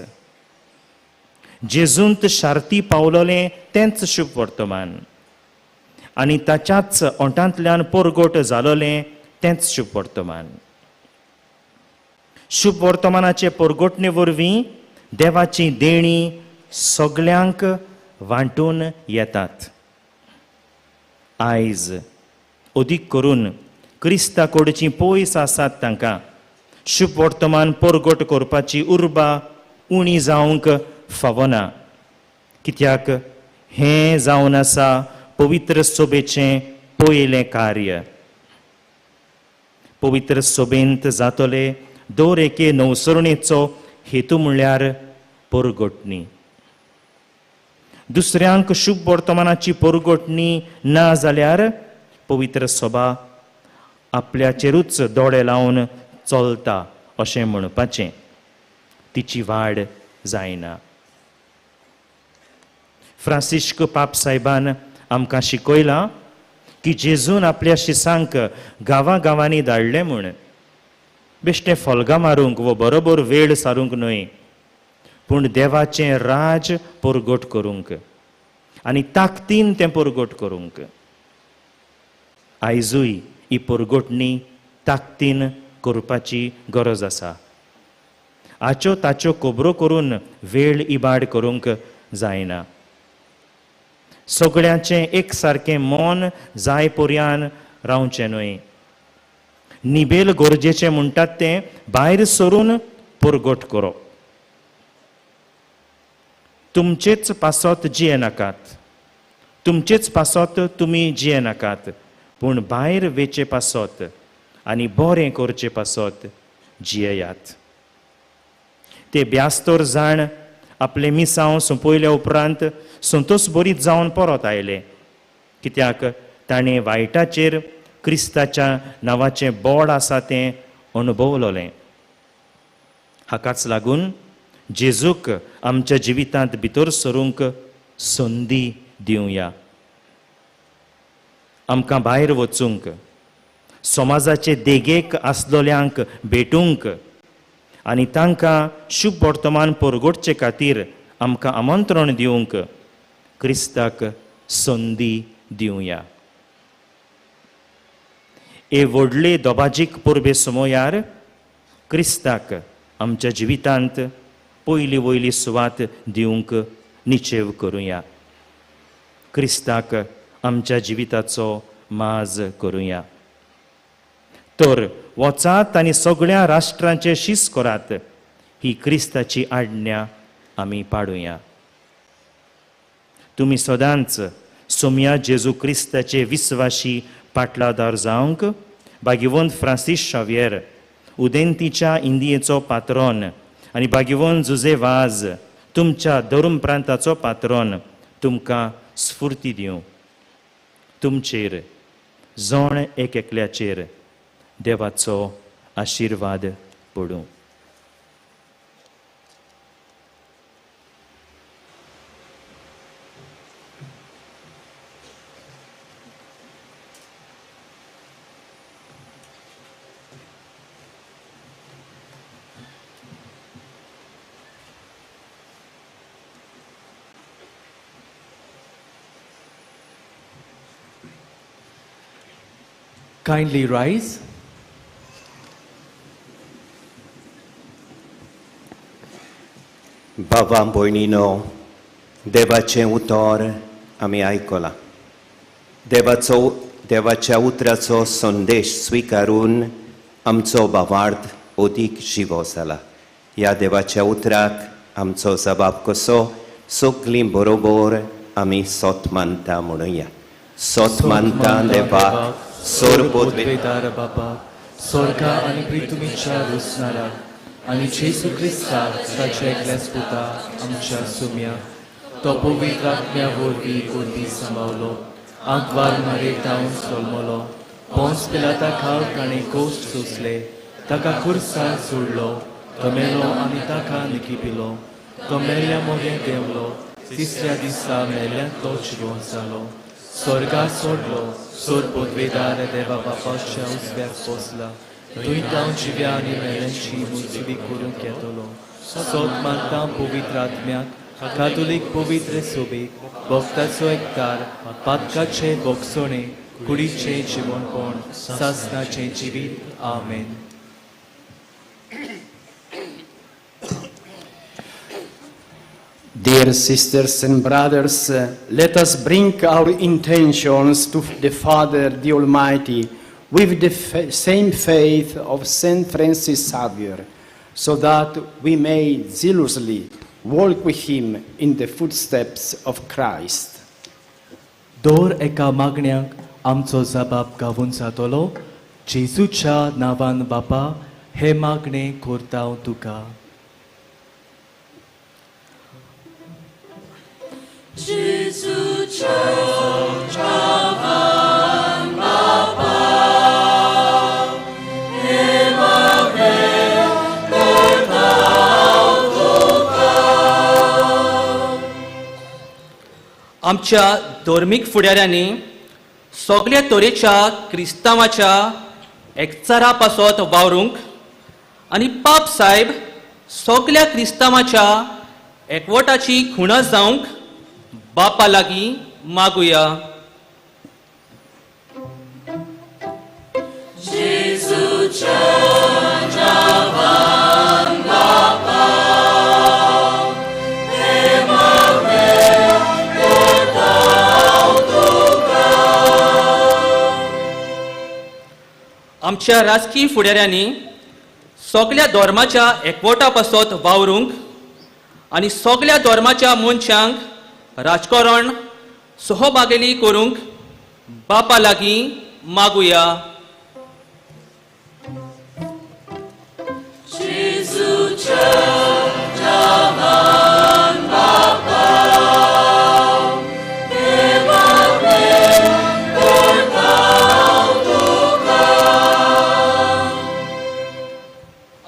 जेजूंत शार्ती पावलोलें तेंच शुभ वर्तमान आनी ताच्याच ओंठांतल्यान परगट जालोलें तेंच शुभ वर्तमान. शुभ वर्तमानाचे परगटणे वरवीं देवाची देणी सगळ्यांक वांटून येतात. आयज अदीक करून क्रिस्ता कडची पयस आसात तांकां शुभ वर्तमान परगट करपाची उर्बा उणी जावंक फावना, कित्याक हें जावन आसा पवित्र सभेचें पयलें कार्य. पवित्र सभेंत जातले दर एके नवसरणेचो हेतू म्हणल्यार परगटणी. दुसऱ्यांक शुभ वर्तमानाची परगटणी ना जाल्यार पवित्र सभा आपल्याचेरूच दोळे लावन चलता अशें म्हणपाचें, तिची वाड जायना. फ्रांसिश्क पाप साहेबान आमकां शिकयलां की जेजून आपल्या शिसांक गांवां गांवांनी धाडले म्हूण बेश्टें फोल्गां मारूंक वो बरोबर वेळ सारूंक न्हय, पूण देवाचें राज परगट करूंक आनी ताकदीन तें परगट करूंक. आयजूय ही परगटणी ताकदीन करपाची गरज आसा. आच्यो ताच्यो खबरो करून वेळ इबाड करूंक जायना. सगळ्यांचें एक सारकें मन जाय पर्यान रावचें न्हय. निबेल गरजेचें म्हणटात तें भायर सरून परगट करप. तुमचेच पासत जियेनाकात, तुमचेच पासत तुमी जियेनाकात, पूण भायर वेचे पासत आनी बरें करचे पासत जियेयात. ते 72 जाण आपले मिसांव सोंपयल्या उपरांत संतोष बरीत जावन परत आयले, कित्याक ताणें वायटाचेर क्रिस्ताच्या नांवाचें बोड आसा तें अणभवलोलें. हाकाच लागून जेजूक आमच्या जिवितांत भितर सरूंक संदी दिवया. आमकां भायर वचूंक, समाजाचे देगेक आसलोल्यांक भेटूंक आनी तांकां शुभ वर्तमान परगटचे खातीर आमकां आमंत्रण दिवंक क्रिस्ताक संदी दिवया. हे व्हडले दोबाजीक परबे समयार क्रिस्ताक आमच्या जिवितांत पयली वयली सुवात दिवंक निचेव करुया. क्रिस्ताक आमच्या जिविताचो माज करुया. तर वचात आनी सगळ्या राष्ट्रांचे शीस करात ही क्रिस्ताची आज्ञा आमी पाडुया. तुमी सदांच सोम्या जेजू क्रिस्ताचे विस्वाशी पाटलादार जावंक भाग्यवंत फ्रांसीस शाव्येर उदेंतीच्या इंदियेचो पात्रोन आनी भाग्यवंत जुजे वाज तुमच्या धर्म प्रांताचो पात्रोन तुमकां स्फूर्ती दिवं. तुमचेर जण एक एकल्याचेर देवाचो आशिर्वाद पडूं. Kindly rise. बाबा भयणीनो, देवाचें उतर आमी आयकलां. देवाचो देवाच्या उतराचो संदेश स्विकारून आमचो भावार्थ अदीक जिवो जाला. ह्या देवाच्या उतराक आमचो जबाब कसो सगळीं बरोबर आमी सोत मानता म्हणुया. सोत मानता देवाक सोर पदवेदार बापा, स्वर्गा आनी पृथ्वीच्या रोसणाराक आनी जेजू क्रिस्ताक ताच्या एकल्याच पुता आमच्या सुम्या, तो पवित्र आत्म्या वरवीं उर्बी सांबावलो, आंकवार मारेतावन सोलमलो, पोंस पिलाता खाल ताणें कोश्ट सोंसले, ताका खुर्सार सोडलो, तो मेलो आनी ताका निकिपिलो, तो मेल्ल्या मोगें देंवलो, तिसऱ्या दिसा मेल्ल्यांतलो जिवो जालो, स्वर्गार सोडलो, सोर पदवेदार देवा बापाच्या उजव्याक पोसला, थंय तावन जिव्या आनी मेल्यांची मुजवी करूंक येतलो. सोद मानता पवित्र आत्म्याक, कातोलीक पवित्र सोबीक, भक्ताचो एकतार, पातकाचे बोगसणे, कुडीचें जिवनपण, सासनाचें जिवीत. आमेन. Dear sisters and brothers, let us bring our intentions to the Father, the Almighty, with the same faith of Saint Francis Xavier, so that we may zealously walk with him in the footsteps of Christ. दर एका मागण्याक आमचो जबाब गावून जातलो. जेजूच्या नांवान बापा, हे मागणें करता हांव तुका. आमच्या धर्मीक फुडाऱ्यांनी सगल्या तरेच्या क्रिस्तांवाच्या एकचारा पासत वावरूंक आनी पाप साहेब सगल्या क्रिस्तांवाच्या एकवटाची खुणा जावंक बापा लागीं मागुया. आमच्या राजकीय फुडाऱ्यांनी सगल्या धर्माच्या एकवटा पासत वावरूंक आनी सगल्या धर्माच्या मनशांक राजकारण सहभागी करूंक बापा लागीं मागुया.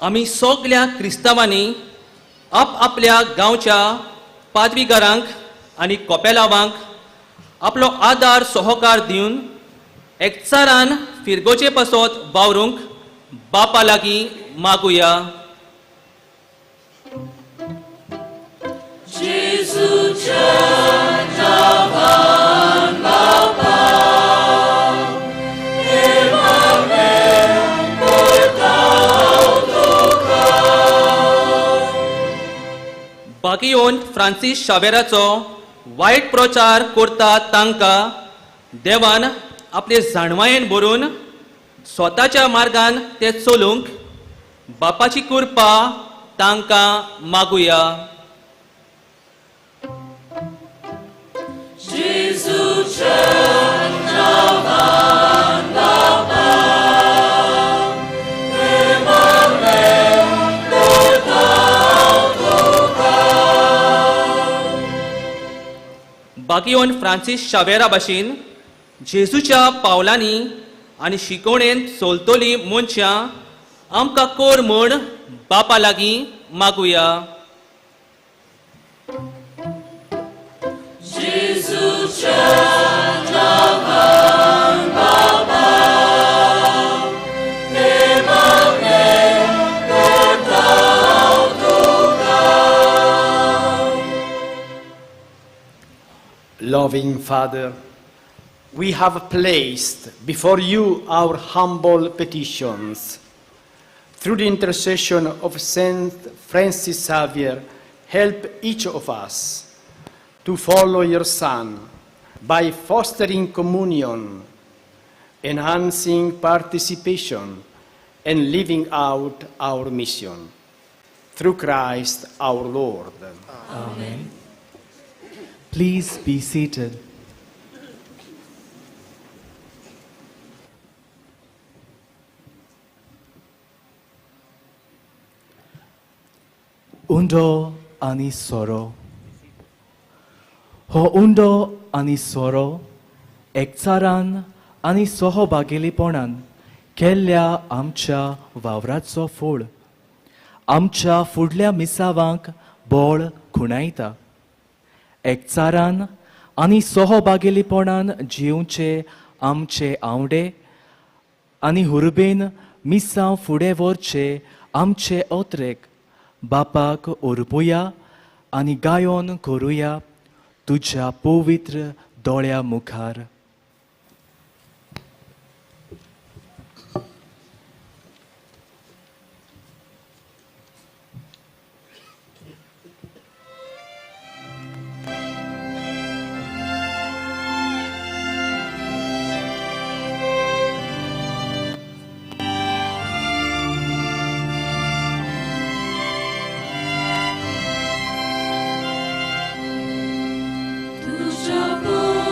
आमी सगल्या क्रिस्तांवांनी आपआपल्या गांवच्या पादवीगारांक आनी कोपेलावांक आपलो आदार सहकार दिवन एकचारान फिरगोचे पासत वावरूंक बापा लागीं मागुया. बागियोन फ्रांसीस शावेराचो वायट प्रचार करता तांकां देवान आपले जाणवायेन भरून स्वताच्या मार्गान ते चलूंक बापाची कृपा तांकां मागुया. बागियोन फ्रांसीस शावेरा भाशेन जेजूच्या पावलांनी आनी शिकवणेन चलतली मनशां आमकां कोर म्हूण बापा लागीं मागुया. Loving Father, we have placed before you our humble petitions. Through the intercession of Saint Francis Xavier, help each of us to follow your Son by fostering communion, enhancing participation, and living out our mission. Through Christ our Lord. Amen. Please be seated. उंडो आनी सोरो. हो उंडो आनी सोरो एकचारान आनी सहभागेलीपणान केल्ल्या आमच्या वावराचो फळ आमच्या फुडल्या मिसावांक बळ खुणायता. एकचारान आनी सहभागेलीपणान जिवचे आमचे आवडे आनी हुरबेन मिसांव फुडें व्हरचे आमचे अत्रेक बापाक ओरपुया आनी गायोन करुया तुज्या पवित्र दोळ्या मुखार. तुझ्या पवित्र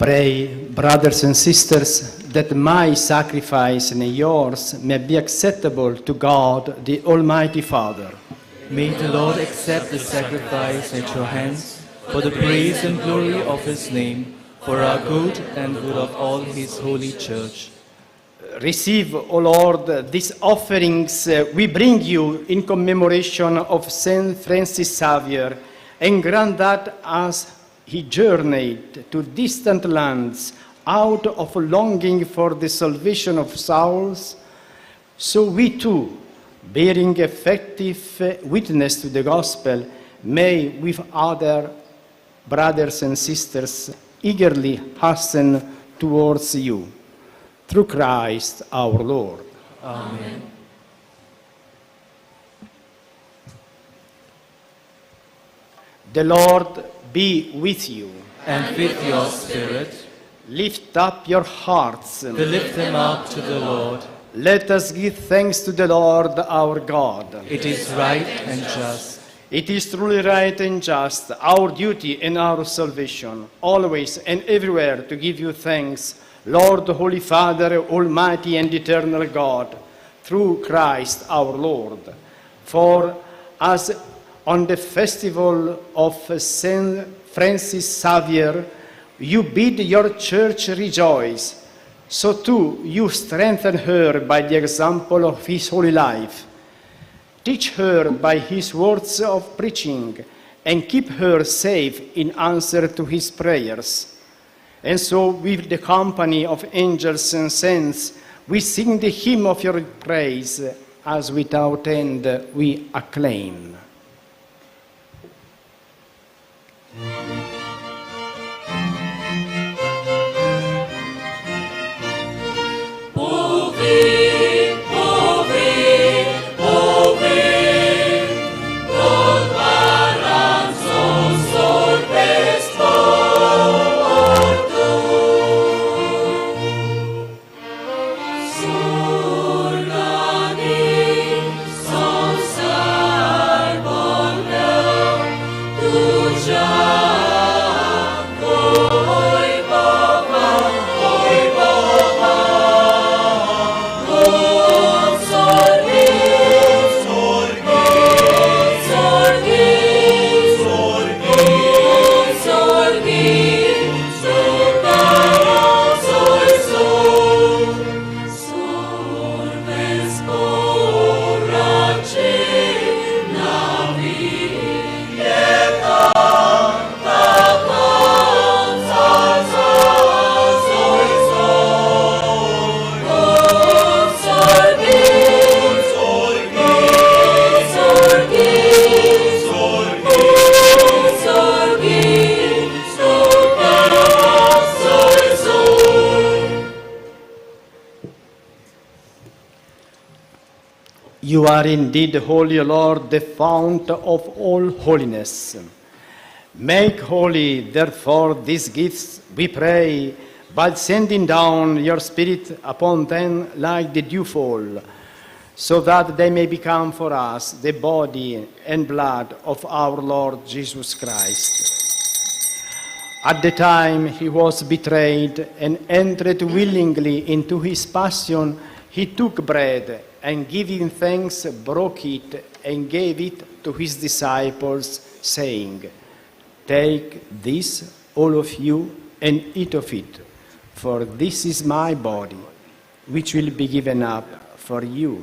Pray, brothers and sisters, that my sacrifice and yours may be acceptable to God, the Almighty Father. May the Lord accept the sacrifice at your hands for the praise and glory of his name, for our good and good of all his holy church. Receive, O Lord, these offerings we bring you in commemoration of Saint Francis Xavier, and grant that as he journeyed to distant lands out of longing for the salvation of souls, so we too, bearing effective witness to the gospel, may with other brothers and sisters eagerly hasten towards you. Through Christ our Lord. Amen. The Lord be with you. And with your spirit. Lift up your hearts. We lift them up to the Lord. Let us give thanks to the Lord our God. It is right and just. It is truly right and just, our duty and our salvation, always and everywhere to give you thanks, Lord, Holy Father, Almighty and Eternal God, through Christ our Lord. For as on the festival of Saint Francis Xavier, you bid your church rejoice, so too you strengthen her by the example of his holy life. Teach her by his words of preaching, and keep her safe in answer to his prayers. And so, with the company of angels and saints, we sing the hymn of your praise, as without end we acclaim. You are indeed holy, Lord, the fount of all holiness. Make holy, therefore, these gifts, we pray, by sending down your Spirit upon them like the dewfall, so that they may become for us the body and blood of our Lord Jesus Christ. At the time he was betrayed and entered willingly into his passion, he took bread and giving thanks, broke it and gave it to his disciples, saying, "Take this, all of you, and eat of it, for this is my body, which will be given up for you."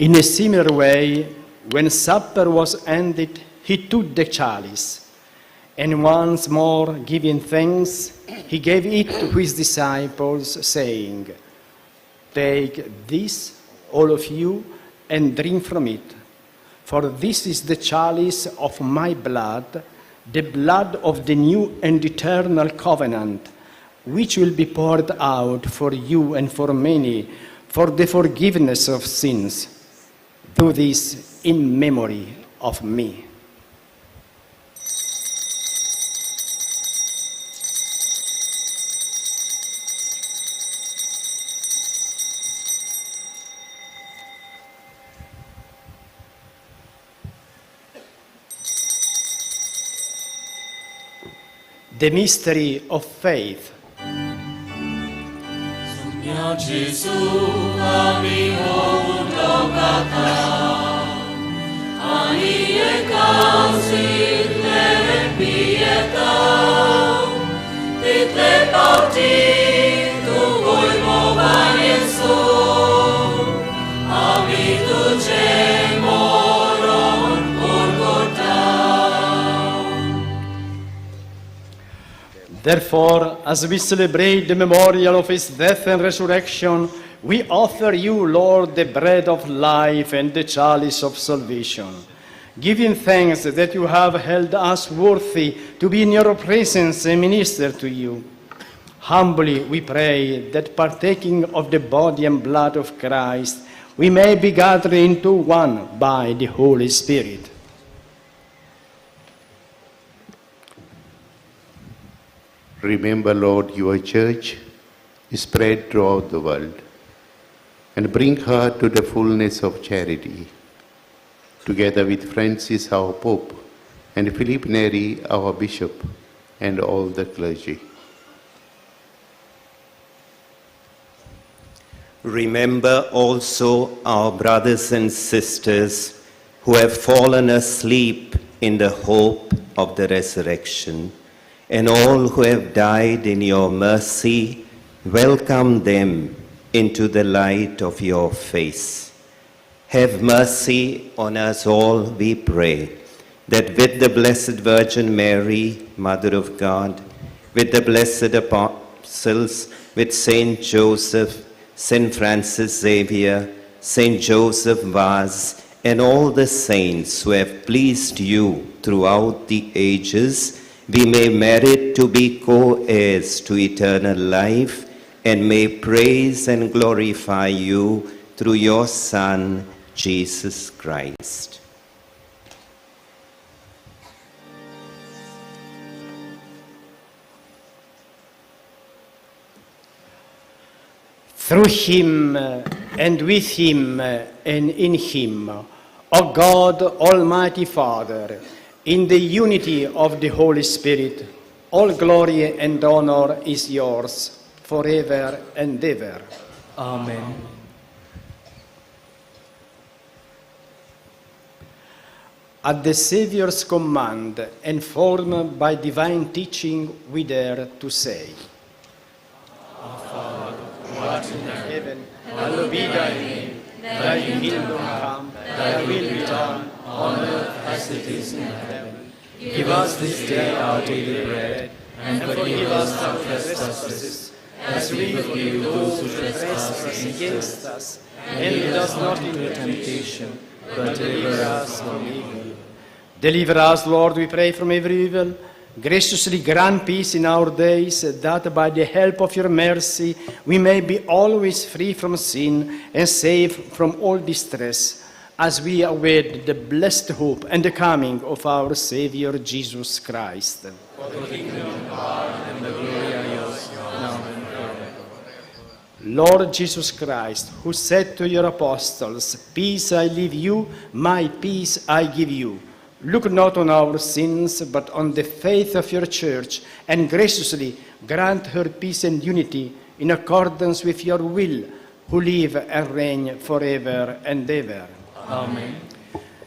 In a similar way, when supper was ended, he took the chalice, and once more giving thanks, he gave it to his disciples, saying, "Take this, all of you, and drink from it, for this is the chalice of my blood, the blood of the new and eternal covenant, which will be poured out for you and for many for the forgiveness of sins. Do this this in memory of me. The mystery of faith. Therefore, as we celebrate the memorial of his death and resurrection, we offer you, Lord, the bread of life and the chalice of salvation, giving thanks that you have held us worthy to be in your presence and minister to you. Humbly we pray that, partaking of the body and blood of Christ, we may be gathered into one by the Holy Spirit. Remember, Lord, your church spread throughout the world, and bring her to the fullness of charity, together with Francis, our Pope, and Philip Neri, our Bishop, and all the clergy. Remember also our brothers and sisters who have fallen asleep in the hope of the resurrection, and all who have died in your mercy, welcome them into the light of your face. Have mercy on us all, we pray, that with the Blessed Virgin Mary, Mother of God, with the blessed apostles, with Saint Joseph, Saint Francis Xavier, Saint Joseph Vaz, and all the saints who have pleased you throughout the ages, we may merit to be co-heirs to eternal life, and may praise and glorify you through your Son, Jesus Christ. Through him, and with him, and in him, O God, Almighty Father, in the unity of the Holy Spirit, all glory and honor is yours forever and ever. Amen. At the Savior's command, and formed by divine teaching, we dare to say, Our Father, who art in heaven, hallowed be thy name. Thy kingdom come, thy will be done, on earth as it is in heaven. Give us this day our daily bread, and forgive us our trespasses, as we forgive those who trespass against us. And lead us not into temptation, but deliver us from evil. Deliver us, Lord, we pray, from every evil. Graciously grant peace in our days, that by the help of your mercy we may be always free from sin and safe from all distress, as we await the blessed hope and the coming of our Savior Jesus Christ. For the kingdom, power, and the glory are yours, now and forever. Lord Jesus Christ, who said to your apostles, "Peace I leave you, my peace I give you," look not on our sins, but on the faith of your church, and graciously grant her peace and unity in accordance with your will, who live and reign forever and ever. Amen.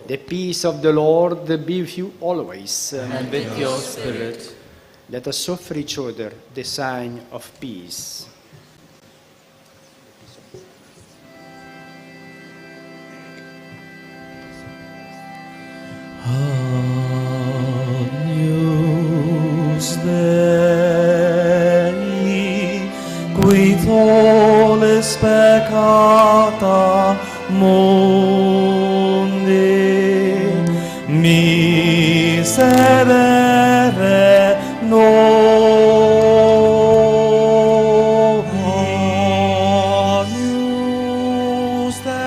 The peace of the Lord be with you always. And with your spirit. Let us offer each other the sign of peace. Agnus Dei, qui tolles peccata mundi, miserere nobis. Agnus Dei,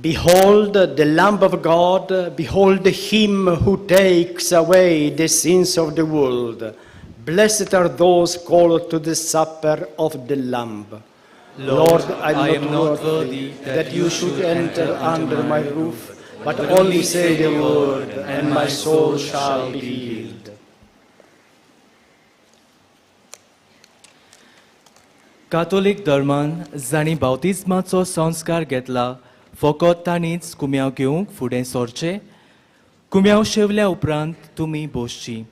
Behold the Lamb of God, behold him who takes away the sins of the world. Blessed are those called to the supper of the Lamb. Lord, I am not worthy that you should enter under my roof, but only say the word, and my soul shall be healed. Catholic धर्मान जांणी बाप्तिस्माचो संस्कार घेतला फकत तांणीच कुम्यांव घेवंक फुडें सरचें. कुम्यांव शेवल्या उपरांत तुमी बसची.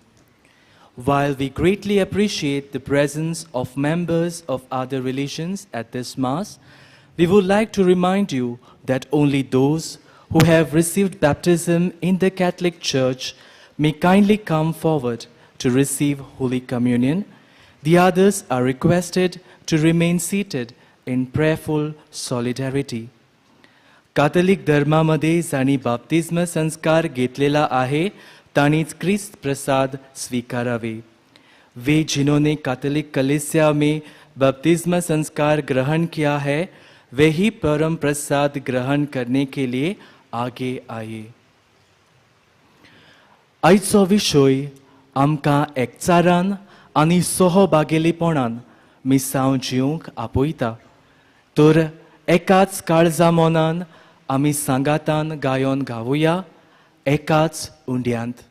While we greatly appreciate the presence of members of other religions at this Mass, we would like to remind you that only those who have received baptism in the Catholic Church may kindly come forward to receive Holy Communion. The others are requested to remain seated in prayerful solidarity. Catholic धर्मामध्ये जांणी बाप्तिस्म संस्कार घेतलेला आहे तांणीच क्रिस्त प्रसाद स्वीकारावे. वे जिन्होंने Catholic कलीसिया में बपतिस्मा संस्कार ग्रहण किया है वे ही परम प्रसाद ग्रहण करने के लिए आगे आए. आयचो विशय आमकां एकचारान आनी सहभागेलीपणान मिसांव जिवंक आपयता. तर एकाच काळजा मनान आमी सांगातान गायोन गावया एकाच उंड्यांत.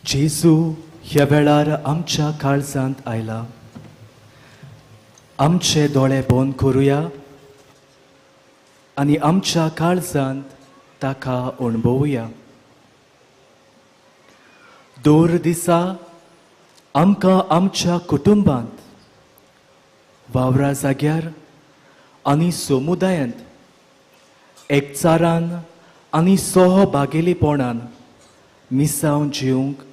जेजू ह्या वेळार आमच्या काळजांत आयला. आमचे दोळे बंद करुया आनी आमच्या काळजांत ताका अणभवया. दर दिसा आमकां आमच्या कुटुंबांत, वावरा जाग्यार आनी समुदायांत एकचारान आनी सहभागेलीपणान मिसावन जिवंक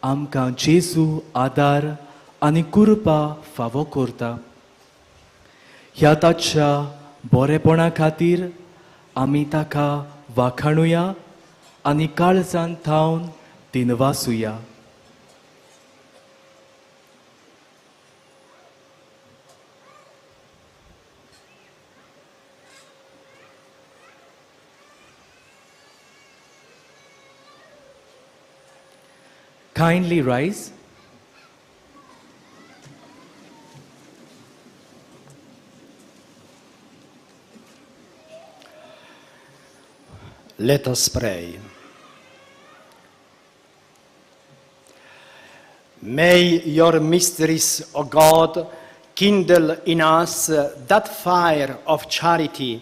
आमकां जेजू आदार आनी कृपा फावो करता. ह्या ताच्या बरेपणा खातीर आमी ताका वाखाणुया आनी काळजान थावन दिनवासुया. Kindly rise. Let us pray. May your mysteries, O God, kindle in us that fire of charity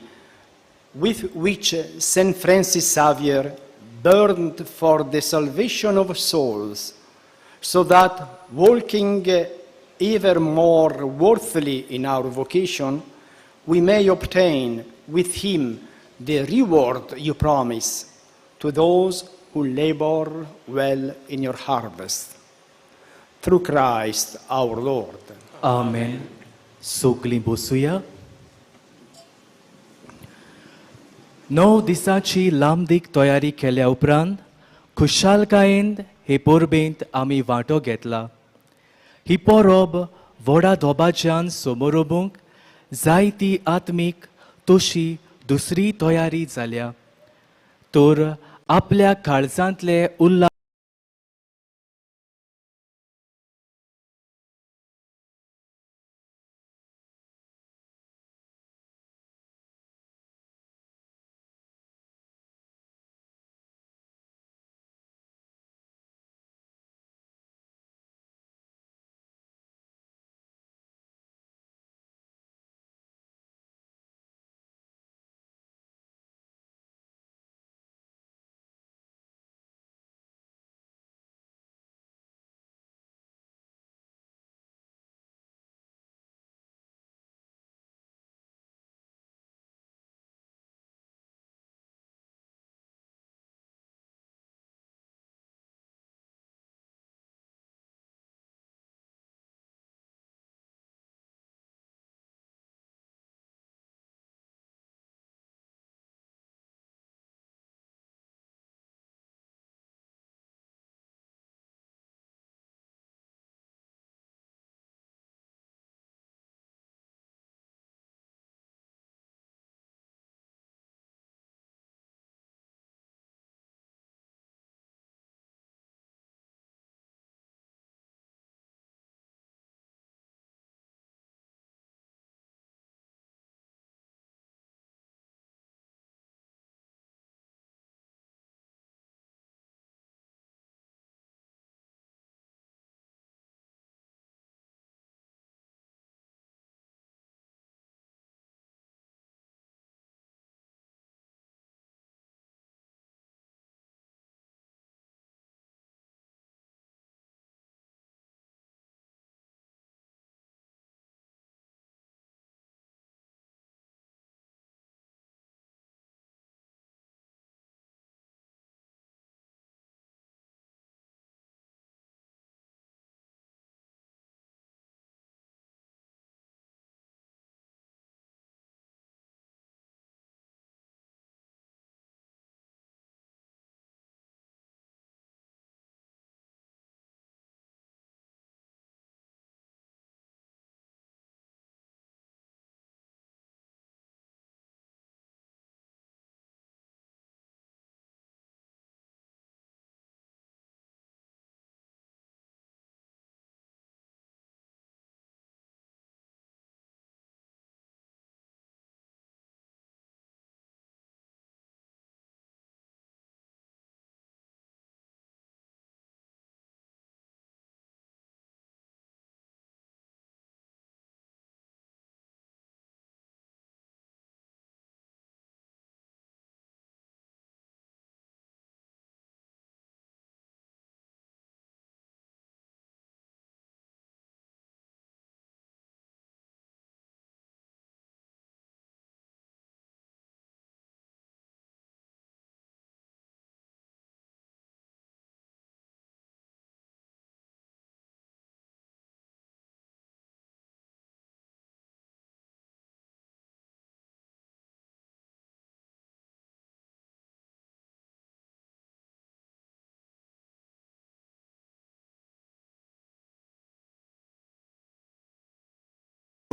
with which Saint Francis Xavier burned for the salvation of souls, so that walking ever more worthily in our vocation, we may obtain with him the reward you promise to those who labor well in your harvest. Through Christ our Lord. Amen. सगलीं बसुया. 9 दिसांची लांबदीक तयारी केल्या उपरांत खुशालकायेन हे परबेंत आमी वांटो घेतला. ही परब व्हडा दबाज्यान समोरोबूंक जायती आत्मीक तशी दुसरी तयारी जाल्या. तर आपल्या काळजांतले उल्हास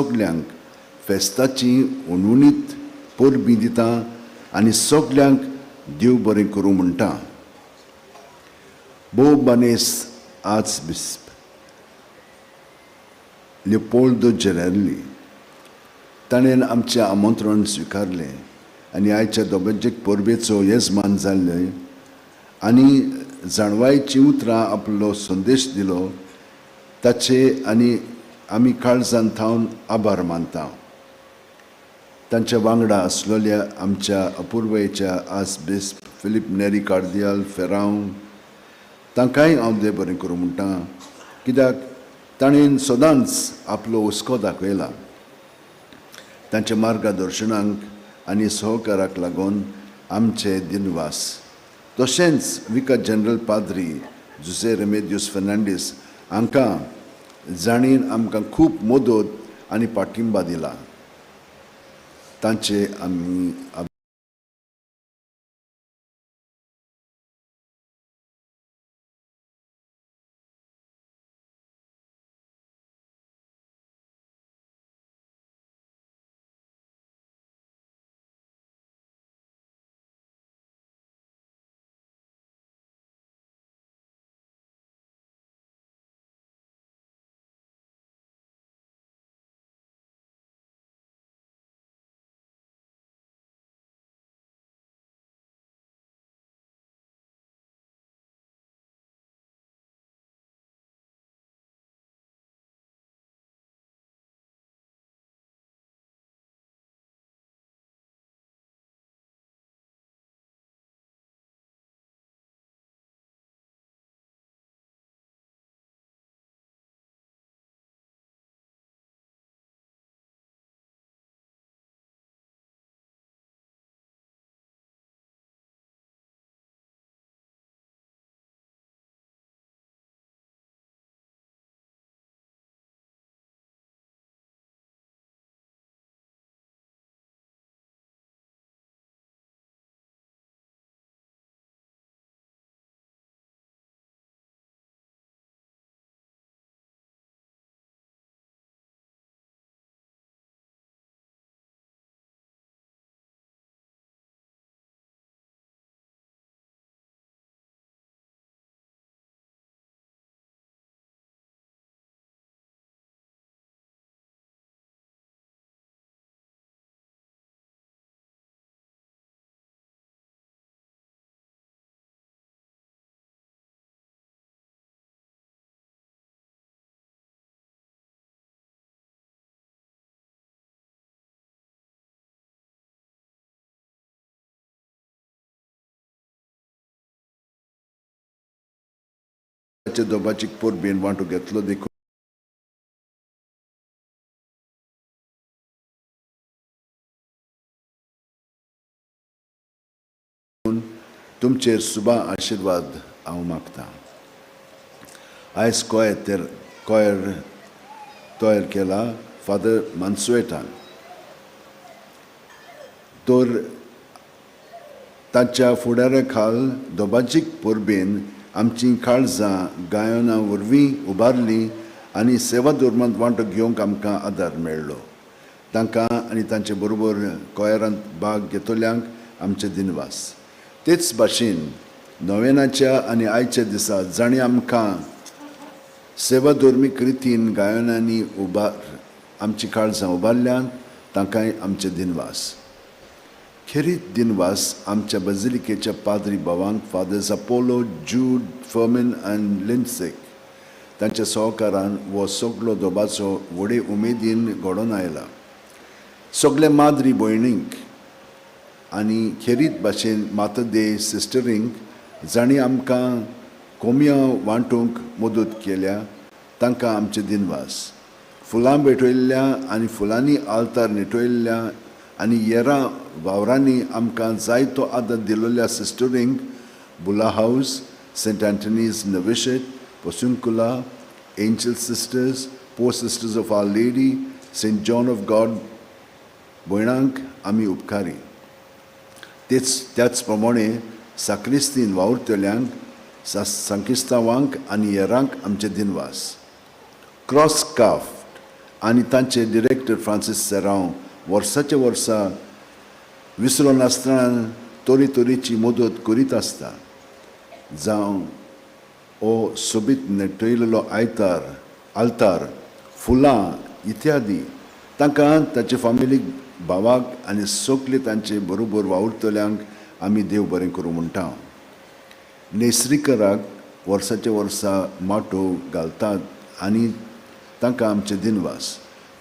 सगल्यांक फेस्ताची उणउणीत परबीं दिता आनी सगल्यांक देव बरें करूं म्हणटा. भोव बानेस आज बिस्प लिपोल्दो जेरेल्ली ताणें आमचें आमंत्रण स्विकारलें आनी आयच्या दोबेजीक परबेचो येजमान जाल्ले आनी जाणवायचीं उतरां आपलो संदेश दिलो. ताचे आनी आमी काळजान थावन आभार मानता. तांच्या वांगडा आसलेल्या आमच्या अपुर्वयेच्या आज बिस्प फिलीप नेरी कार्दियाल फेरांव तांकांय हांव देव बरें करूं म्हणटा, कित्याक ताणें सदांच आपलो हुस्को दाखयला. तांच्या मार्गदर्शनाक आनी सहकाराक लागून आमचे दिनवास. तशेंच विका जनरल पाद्री जुसे रेमेदियूस फेर्नांडीस हांकां जाणीन आमकां खूब मदत आनी पाठिंबा दिला, तांचे आमी दोबाचीक परबेन वांटो घेतलो देखून तुमचेर सुबा आशिर्वाद हांव मागता. आयज कोयर तयार केला फादर मानसुएटान, तर ताच्या फुडाऱ्या खाल दोबाजीक परबेन आमची काळजां गायना वरवीं उबारलीं आनी सेवा धर्मांत वांटो घेवंक आमकां आदार मेळ्ळो. तांकां आनी तांचे बरोबर कोयरांत भाग घेतल्यांक आमचे दिनवास. तेच भाशेन नोवेनाच्या आनी आयच्या दिसा जाणीं आमकां सेवा धर्मीक रितीन गायनांनी उबार आमची काळजां उबारल्यान तांकांय आमचे दिनवास. खेरीत दिनवास आमच्या बजिलिकेच्या पाद्री भावांक फादर्स अपोलो, जूड, फर्मिन आनी लिन्सेक तांच्या सहकारान हो सगलो दोबाचो व्हडे उमेदीन घडोवन आयला. सगळे माद्री भयणींक आनी खेरीत भाशेन मातदे सिस्टरींक जांणी आमकां कोमया वांटूंक मदत केल्या तांकां आमचे दिनवास. फुलां भेटयल्ल्या आनी फुलांनी आल्तार निटयल्ल्या आनी येरा वावरांनी आमकां जायतो आदर दिलोल्या सिस्टरींक Beulah house, Saint Anthony's novitiate, Portiuncula, angel sisters, poor sisters of our lady, Saint John of God भयणांक आमी उपकारी. तेच प्रमाणे साक्रिस्तीन वावुरतल्यांक, सांकिस्तावांक आनी येरांक आमचे दिनवास. क्रॉस काफ्ट आनी तांचे डिरेक्टर फ्रांसीस सेरांव वर्साच्या वर्सा विसरो नासतना तरेतरेची मदत करीत आसता. जावं हो सोबीत नेटयलेलो आयतार, आल्तार, फुलां इत्यादी तांकां, ताचे फामिलीक, भावाक आनी सगळे तांचे बरोबर वावुरतल्यांक आमी देव बरें करूं म्हणटा. नेसरीकराक वर्साच्या वर्सा माटोव घालतात आनी तांकां आमचे दिनवास.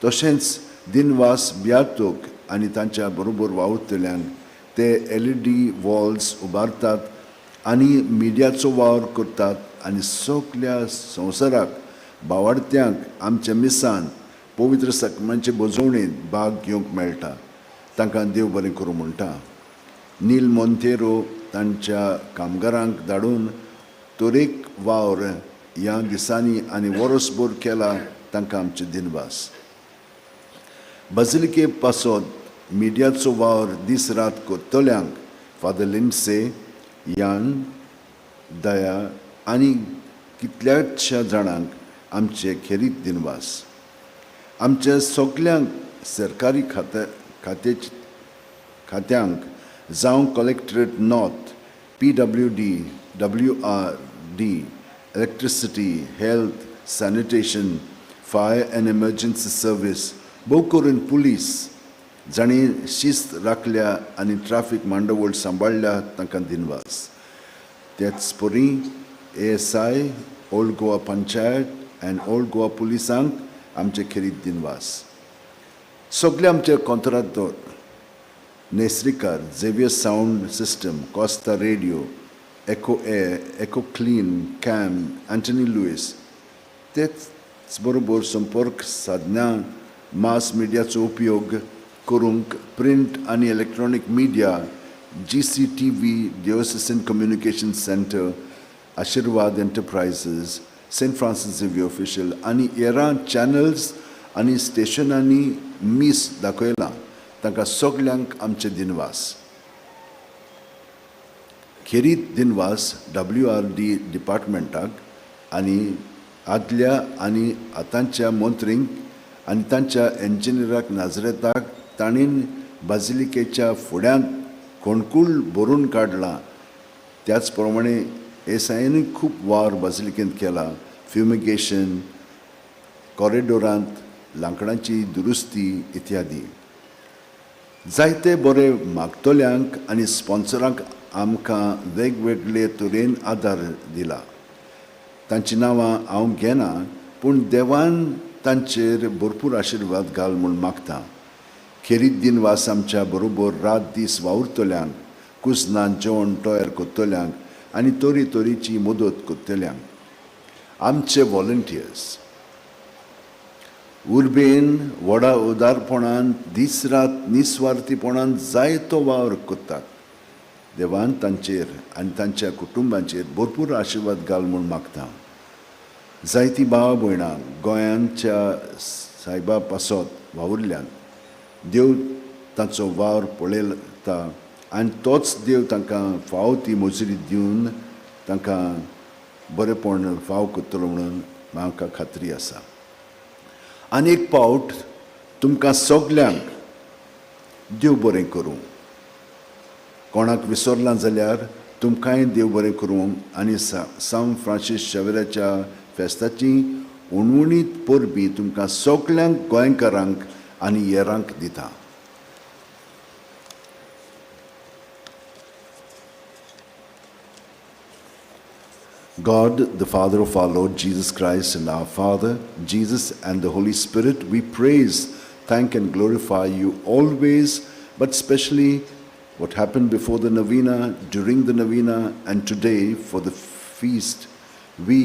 तशेंच दिनवास बियातोक आनी तांच्या बरोबर वावुरतल्यांक. ते LED walls उबारतात आनी मिडियाचो वावर करतात आनी सगल्या संवसाराक बावाडत्यांक आमच्या मिसान पवित्र सकमांचे भजवणेंत भाग घेवंक मेळटा. तांकां देव बरें करूं म्हणटा. नील मोंतेरो तांच्या कामगारांक धाडून तरेक वावर ह्या दिसांनी आनी वर्सभर केला. तांकां आमचे दिनवास. बाजिलिके पासत मिडियाचो वावर दीस रात करतल्यांक फादर लिंडसे, यान, दया आनी कितल्याशा जाणांक आमचे खेरीत दिनवास. आमच्या सगल्यांक सरकारी खात्यांक जावं collectorate north, PWD, WRD, electricity, health, sanitation, fire and emergency service, भोव करून पुलीस जांणी शिस्त राखल्या आनी ट्राफीक मांडवळ सांबाळ्ळ्या तांकां दिनवास. तेच परी ASI, old Goa panchayat आनी ओल्ड गोवा पुलिसांक आमचे खेरीत दिनवास. सगळे आमचे कोंत्रादोर नेसरीकार, Xavier sound system, Costa radio, echo air, echo clean, cam, Antony Luis, तेच बरोबर संपर्क साधनां, मास मिडियाचो उपयोग करूंक प्रिंट आनी electronic media, GCTV, diocesan communication centre, Ashirwad enterprises, Saint Francis Xavier official आनी हेरां चॅनल्स आनी स्टेशनांनी मीस दाखयलां. तांकां सगल्यांक आमचे दिनवास. खेरीत दिनवास WRD डिपार्टमेंटाक आनी आदल्या आनी आतांच्या मंत्रींक आनी तांच्या इंजिनियराक नाजरेताक तांणी बाजिलिकेच्या फुड्यांत कोणकूळ भरून काडलां. त्याच प्रमाणे एसआयनूय खूब वावर बाजिलिकेंत केला. फ्युमिगेशन, कॉरिडोरांत लांकडांची दुरुस्ती इत्यादी. जायते बरे मागतल्यांक आनी स्पॉन्सरांक आमकां वेगवेगळे तरेन आदार दिला. तांचीं नांवां हांव घेना, पूण देवान तांचेर भरपूर आशिर्वाद घाल म्हूण मागता. खेरीत दिनवास आमच्या बरोबर रात दीस वावुरतल्यांक, कुजनान जेवण तयार करतल्यांक आनी तरेतरेची मदत करतल्यांक. आमचे वॉलंटियर्स उर्बेन व्हडा उदारपणान दीस रात निस्वार्थीपणान जायतो वावर करतात. देवान तांचेर आनी तांच्या कुटुंबांचेर भरपूर आशिर्वाद घाल म्हूण मागता. जायतीं भावा भयणां गोंयांच्या सायबा पासत वावुरल्यान. देव तांचो वावर पळयता आनी तोच देव तांकां फाव ती मजुरी दिवन तांकां बरेपण फाव करतलो म्हणून म्हाका खात्री आसा. आनी एक पावट तुमकां सगल्यांक देव बरें करूं. कोणाक विसरलां जाल्यार तुमकांय देव बरें करूं आनी सांत फ्रांसीस शेवेराच्या फेस्ताची उणउणीत परबीं तुमकां सगल्यांक गोंयकारांक आनी हेरांक दिता. God, the Father of our Lord Jesus Christ and our Father, Jesus and the Holy Spirit, we praise, thank and glorify you always, but especially what happened before the novena, during the novena, and today for the feast. We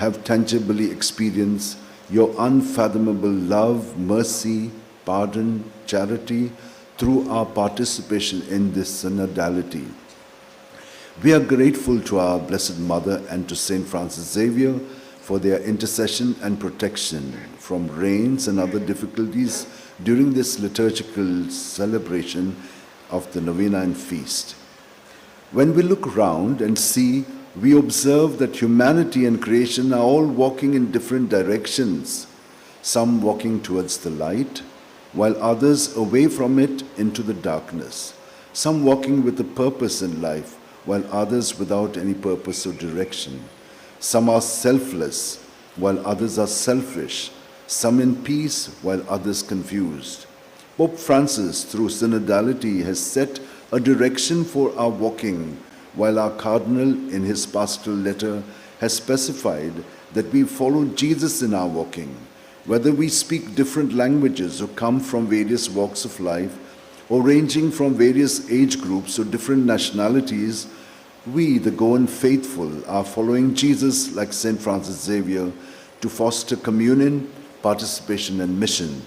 have tangibly experienced your unfathomable love, mercy, pardon, charity through our participation in this synodality. We are grateful to our Blessed Mother and to Saint Francis Xavier for their intercession and protection from rains and other difficulties during this liturgical celebration of the novena and feast. When we look round and see, we observe that humanity and creation are all walking in different directions. some walking towards the light, while others away from it into the darkness, some walking with a purpose in life, while others without any purpose or direction. Some are selfless, while others are selfish, some in peace, while others confused. Pope Francis, through synodality, has set a direction for our walking, while our Cardinal, in his pastoral letter, has specified that we follow Jesus in our walking. Whether we speak different languages or come from various walks of life, or ranging from various age groups or different nationalities, we, the Goan faithful, are following Jesus like St. Francis Xavier to foster communion, participation, and mission.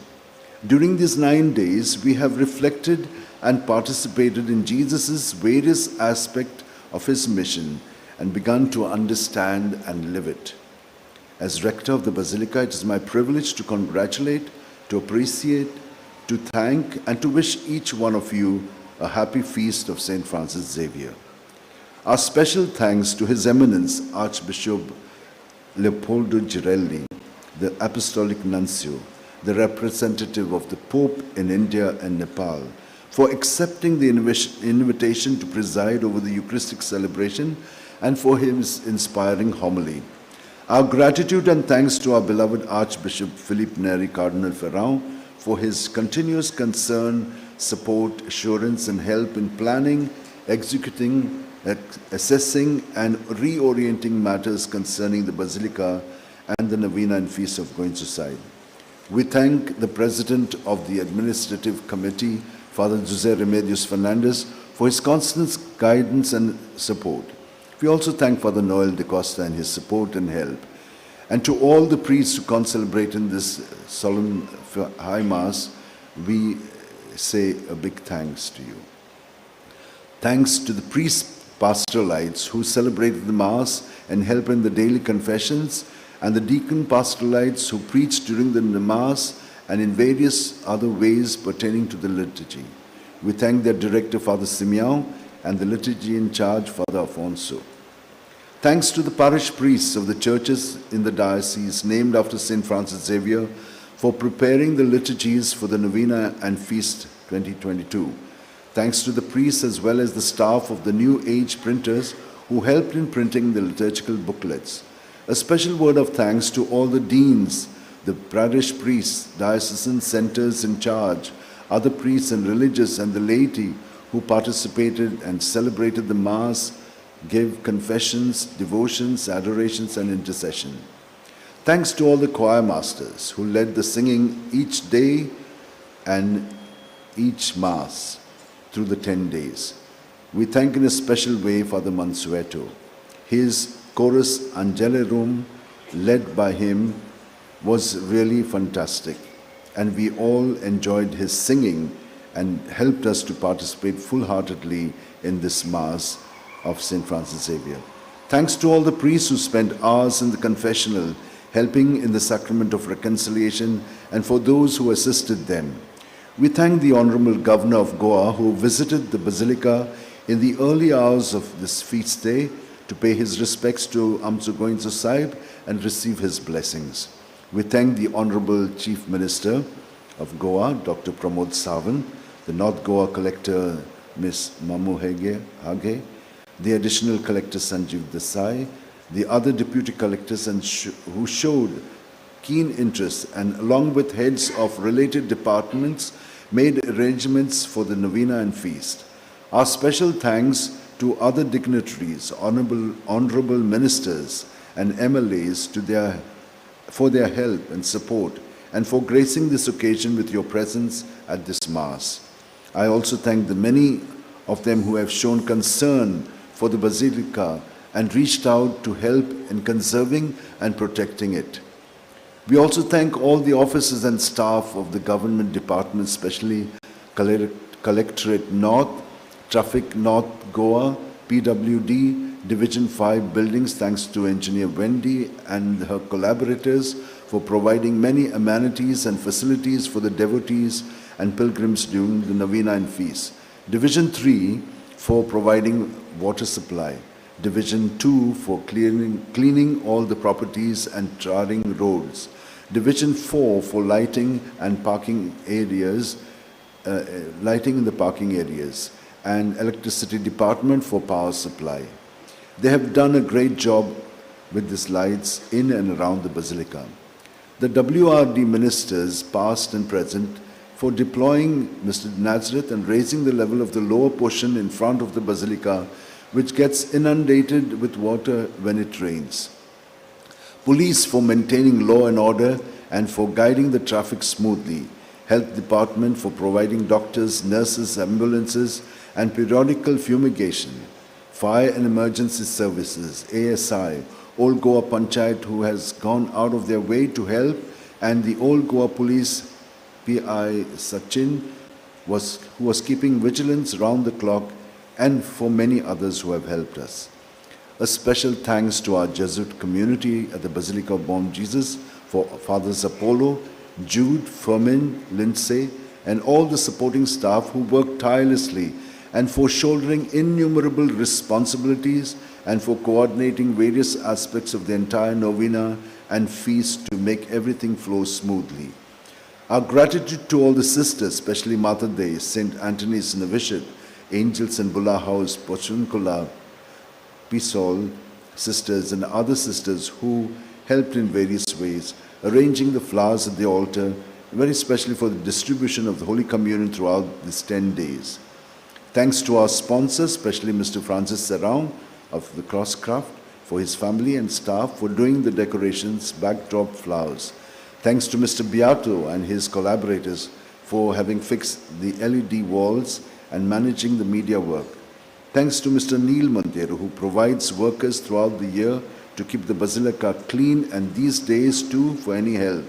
During these 9 days, we have reflected and participated in Jesus' various aspects of his mission and begun to understand and live it. As rector of the Basilica, it is my privilege to congratulate, to appreciate, to thank, and to wish each one of you a happy feast of St. Francis Xavier. Our special thanks to His Eminence Archbishop Leopoldo Girelli, the Apostolic Nuncio, the representative of the Pope in India and Nepal, for accepting the invitation to preside over the Eucharistic celebration and for his inspiring homily. Our gratitude and thanks to our beloved Archbishop Philip Neri Cardinal Ferrao for his continuous concern, support, assurance, and help in planning, executing, assessing, and reorienting matters concerning the Basilica and the Novena and Feast of Goencho Saib. We thank the President of the Administrative Committee, Father Jose Remedios Fernandez, for his constant guidance and support. We also thank Father Noel de Costa and his support and help. And to all the priests who concelebrate in this solemn High Mass, we say a big thanks to you. Thanks to the priests pastoralites who celebrated the Mass and help in the daily confessions, and the deacon pastoralites who preached during the Mass and in various other ways pertaining to the liturgy. We thank their director, Father Simeon, and the liturgy in charge, Father Afonso. Thanks to the parish priests of the churches in the diocese named after St. Francis Xavier for preparing the liturgies for the Novena and Feast 2022. Thanks to the priests as well as the staff of the New Age printers who helped in printing the liturgical booklets. A special word of thanks to all the deans, the parish priests, diocesan centers in charge, other priests and religious and the laity who participated and celebrated the Mass, gave confessions, devotions, adorations, and intercession. Thanks to all the choir masters who led the singing each day and each Mass through the 10 days. We thank in a special way Father Mansueto. His chorus Angelorum, led by him, was really fantastic, and we all enjoyed his singing and helped us to participate full-heartedly in this Mass of St. Francis Xavier. Thanks to all the priests who spent hours in the confessional helping in the sacrament of reconciliation and for those who assisted them. We thank the Honorable Governor of Goa who visited the Basilica in the early hours of this feast day to pay his respects to Amcho Goencho Saib and receive his blessings. We thank the Honorable Chief Minister of Goa, Dr. Pramod Sawant, the North Goa Collector, Ms. Mamu Hage, the Additional Collector Sanjeev Desai, the other deputy collectors and who showed keen interest and, along with heads of related departments, made arrangements for the novena and feast. Our special thanks to other dignitaries, honorable ministers and MLAs for their help and support and for gracing this occasion with your presence at this Mass. I also thank the many of them who have shown concern for the Basilica and reached out to help in conserving and protecting it. We also thank all the officers and staff of the government departments, especially Collectorate North, Traffic North Goa, PWD, Division 5 buildings, thanks to Engineer Wendy and her collaborators for providing many amenities and facilities for the devotees and pilgrims during the novena and feast. Division 3 for providing water supply. Division 2 for cleaning all the properties and tarring roads. Division 4 for lighting and parking areas, lighting in the parking areas, and Electricity Department for power supply. They have done a great job with these lights in and around the Basilica. The WRD ministers, past and present, for deploying Mr. Nazareth and raising the level of the lower portion in front of the Basilica, which gets inundated with water when it rains. Police for maintaining law and order and for guiding the traffic smoothly. Health Department for providing doctors, nurses, ambulances, and periodical fumigation. Fire and Emergency Services, ASI, Old Goa Panchayat, who has gone out of their way to help, and the Old Goa Police, PI Sachin, who was keeping vigilance round the clock, and for many others who have helped us. A special thanks to our Jesuit community at the Basilica of Bom Jesus for Fathers Apollo, Jude, Fermin, Lindsay, and all the supporting staff who worked tirelessly and for shouldering innumerable responsibilities and for coordinating various aspects of the entire novena and feast to make everything flow smoothly. Our gratitude to all the sisters, especially Mater Dei, St. Anthony's Novitiate, Angels and Bula House, Porciuncula, Pisol sisters, and other sisters who helped in various ways, arranging the flowers at the altar, very especially for the distribution of the Holy Communion throughout these 10 days. Thanks to our sponsors, especially Mr. Francis Serrao of the Crosscraft, for his family and staff for doing the decorations, backdrop flowers. Thanks to Mr. Beato and his collaborators for having fixed the LED walls and managing the media work. Thanks to Mr. Neil Monteiro, who provides workers throughout the year to keep the Basilica clean, and these days too for any help.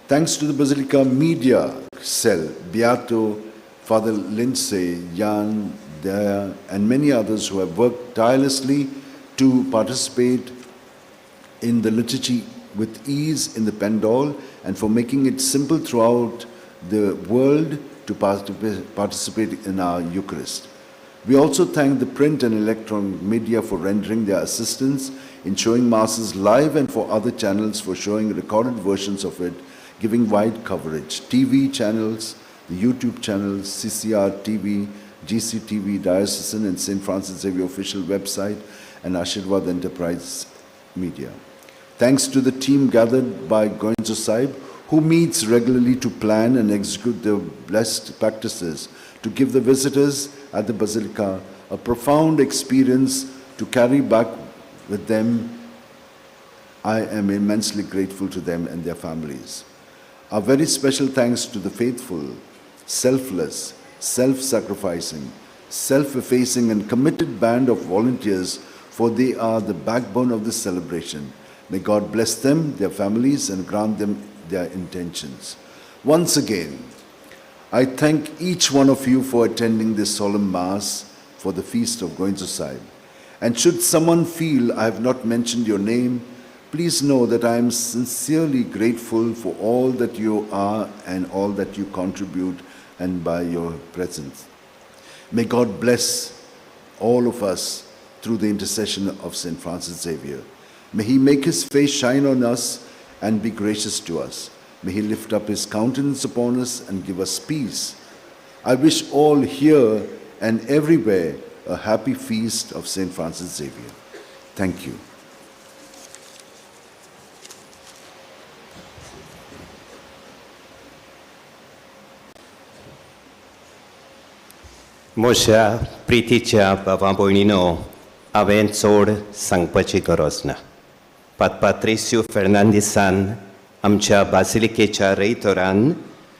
Thanks to the Basilica Media Cell, Beato, Father Lindsay, Jan, Daya, and many others who have worked tirelessly to participate in the liturgy with ease in the Pandal, and for making it simple throughout the world to participate in our Eucharist. We also thank the print and electronic media for rendering their assistance in showing Masses live, and for other channels for showing recorded versions of it, giving wide coverage. TV channels, the YouTube channels, CCR TV, GCTV, Diocesan and St. Francis Xavier official website, and Ashirwad Enterprise Media. Thanks to the team gathered by Goencho Saib, who meets regularly to plan and execute their blessed practices to give the visitors at the Basilica a profound experience to carry back with them. I am immensely grateful to them and their families. Our very special thanks to the faithful, selfless, self-sacrificing, self-effacing and committed band of volunteers, for they are the backbone of this celebration. May God bless them, their families, and grant them their intentions. Once again, I thank each one of you for attending this solemn Mass for the feast of Goencho Saib. And should someone feel I have not mentioned your name, please know that I am sincerely grateful for all that you are and all that you contribute and by your presence. May God bless all of us through the intercession of St. Francis Xavier. May he make his face shine on us and be gracious to us. May he lift up his countenance upon us and give us peace. I wish all here and everywhere a happy feast of St. Francis Xavier. Thank you. म्हज्या प्रितीच्या बाबा भयणीनो, हांवें चड सांगपाची गरज ना. पात्रिस्यू फेर्नांदीसान आमच्या बासिलिकेच्या रयतोरान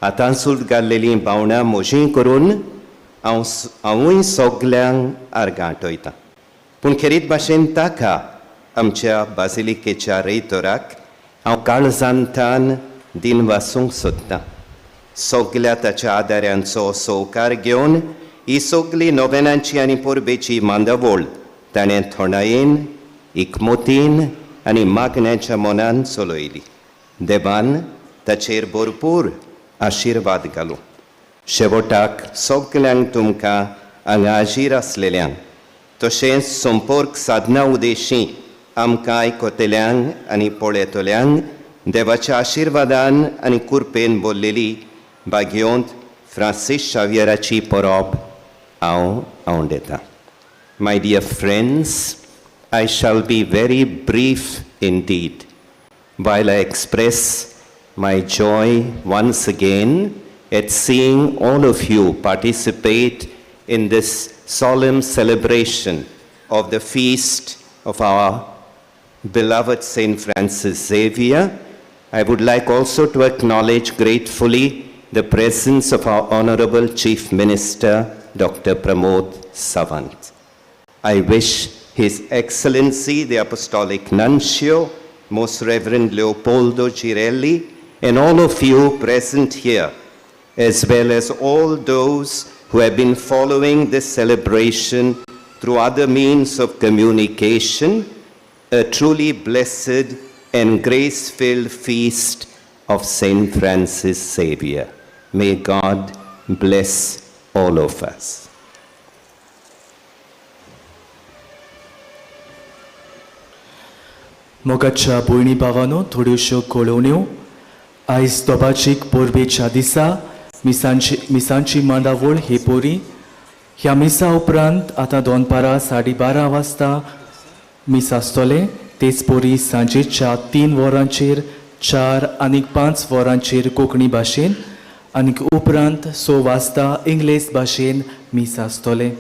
आतांसूल घाल्लेलीं भावणां म्हजीं करून हांवूय सगल्यांक आर्गां आटयतां. पूण खेरीत भाशेन ताका आमच्या बासिलिकेच्या रयतोराक हांव काळजांतान दिन वासूंक सोदतां. सगल्या ताच्या आदाऱ्यांचो सवकार घेवन ही सगली नोवेनांची आनी परबेची मांदावळ ताणें थोंडायेन, इकमोतीन आनी मागण्याच्या मनान चलयली. देवान ताचेर भरपूर आशिर्वाद घालूं. शेवटाक सगल्यांक तुमकां हांगा हाजीर आसलेल्यांक तशेंच संपर्क साधना उद्देशी आमकां आयकतल्यांक आनी पळयतल्यांक देवाच्या आशिर्वादान आनी कृपेन बोल्लेली भाग्योंत फ्रांसीस शावियराची परब हांव आवडेतां. My dear friends, I shall be very brief indeed while I express my joy once again at seeing all of you participate in this solemn celebration of the feast of our beloved Saint Francis Xavier. I would like also to acknowledge gratefully the presence of our Honorable Chief Minister, Dr. Pramod Sawant. I wish His Excellency, the Apostolic Nuncio, Most Reverend Leopoldo Girelli, and all of you present here, as well as all those who have been following this celebration through other means of communication, a truly blessed and grace-filled feast of Saint Francis Xavier. May God bless all of us. मोगाच्या भयणी भावानो, थोड्योश्यो कळोवण्यो. आयज दोबाजीक परबेच्या दिसा मिसांची मांडावळ हे पोरी. ह्या मिसा उपरांत आतां दोनपारां 12:30 वाजता मीस आसतलें. तेच पोरी सांजेच्या 3 वरांचेर, 4 आनी 5 वरांचेर कोंकणी भाशेन आनी उपरांत 6 वाजता इंग्लीश भाशेन मीस आसतलें.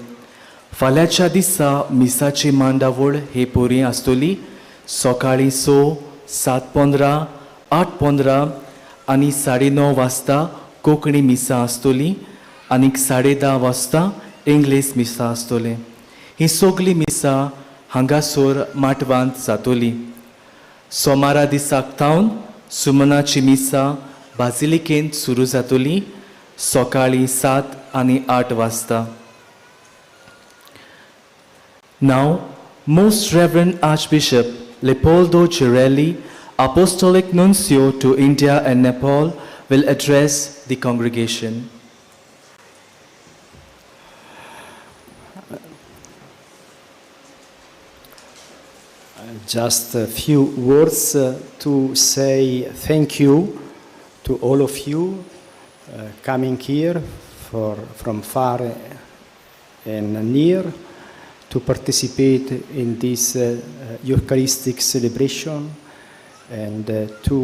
फाल्यांच्या दिसा मिसाची मांडावळ हे पोरी आसतली. सकाळीं 6, 7:15, 8:15 आनी 9:30 वाजता कोंकणी मिसां आसतली आनी 10:30 वाजता इंग्लीश मिसां आसतलें. ही सगळीं मिसां हांगासर माटवांत जातली. सोमारा दिसाक थावन सुमनाची मिसां बाजिलिकेंत सुरू जातली सकाळीं 7 आनी 8 वाजता. Now, Most Reverend Archbishop Leopoldo Girelli, Apostolic Nuncio to India and Nepal, will address the congregation. Just a few words to say thank you to all of you coming here from far and near to participate in this Eucharistic celebration and to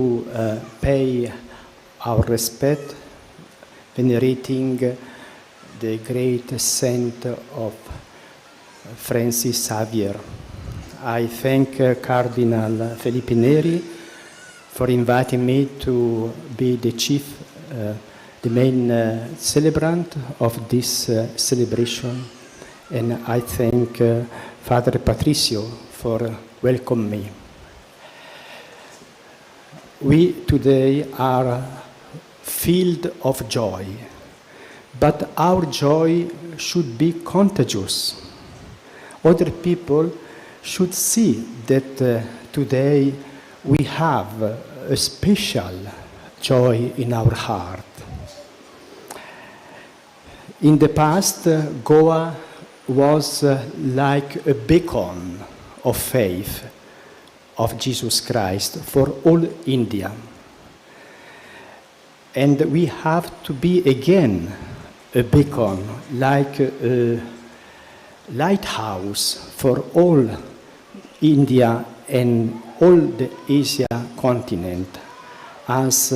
pay our respect, venerating the great saint of Francis Xavier. I thank Cardinal Felipe Neri for inviting me to be the chief, the main celebrant of this celebration, and I thank Father Patricio for welcoming me. We today are filled of joy, but our joy should be contagious. Other people should see that today we have a special joy in our heart. In the past, Goa was like a beacon of faith of Jesus Christ for all India. And we have to be again a beacon, like a lighthouse for all India and all the Asia continent, as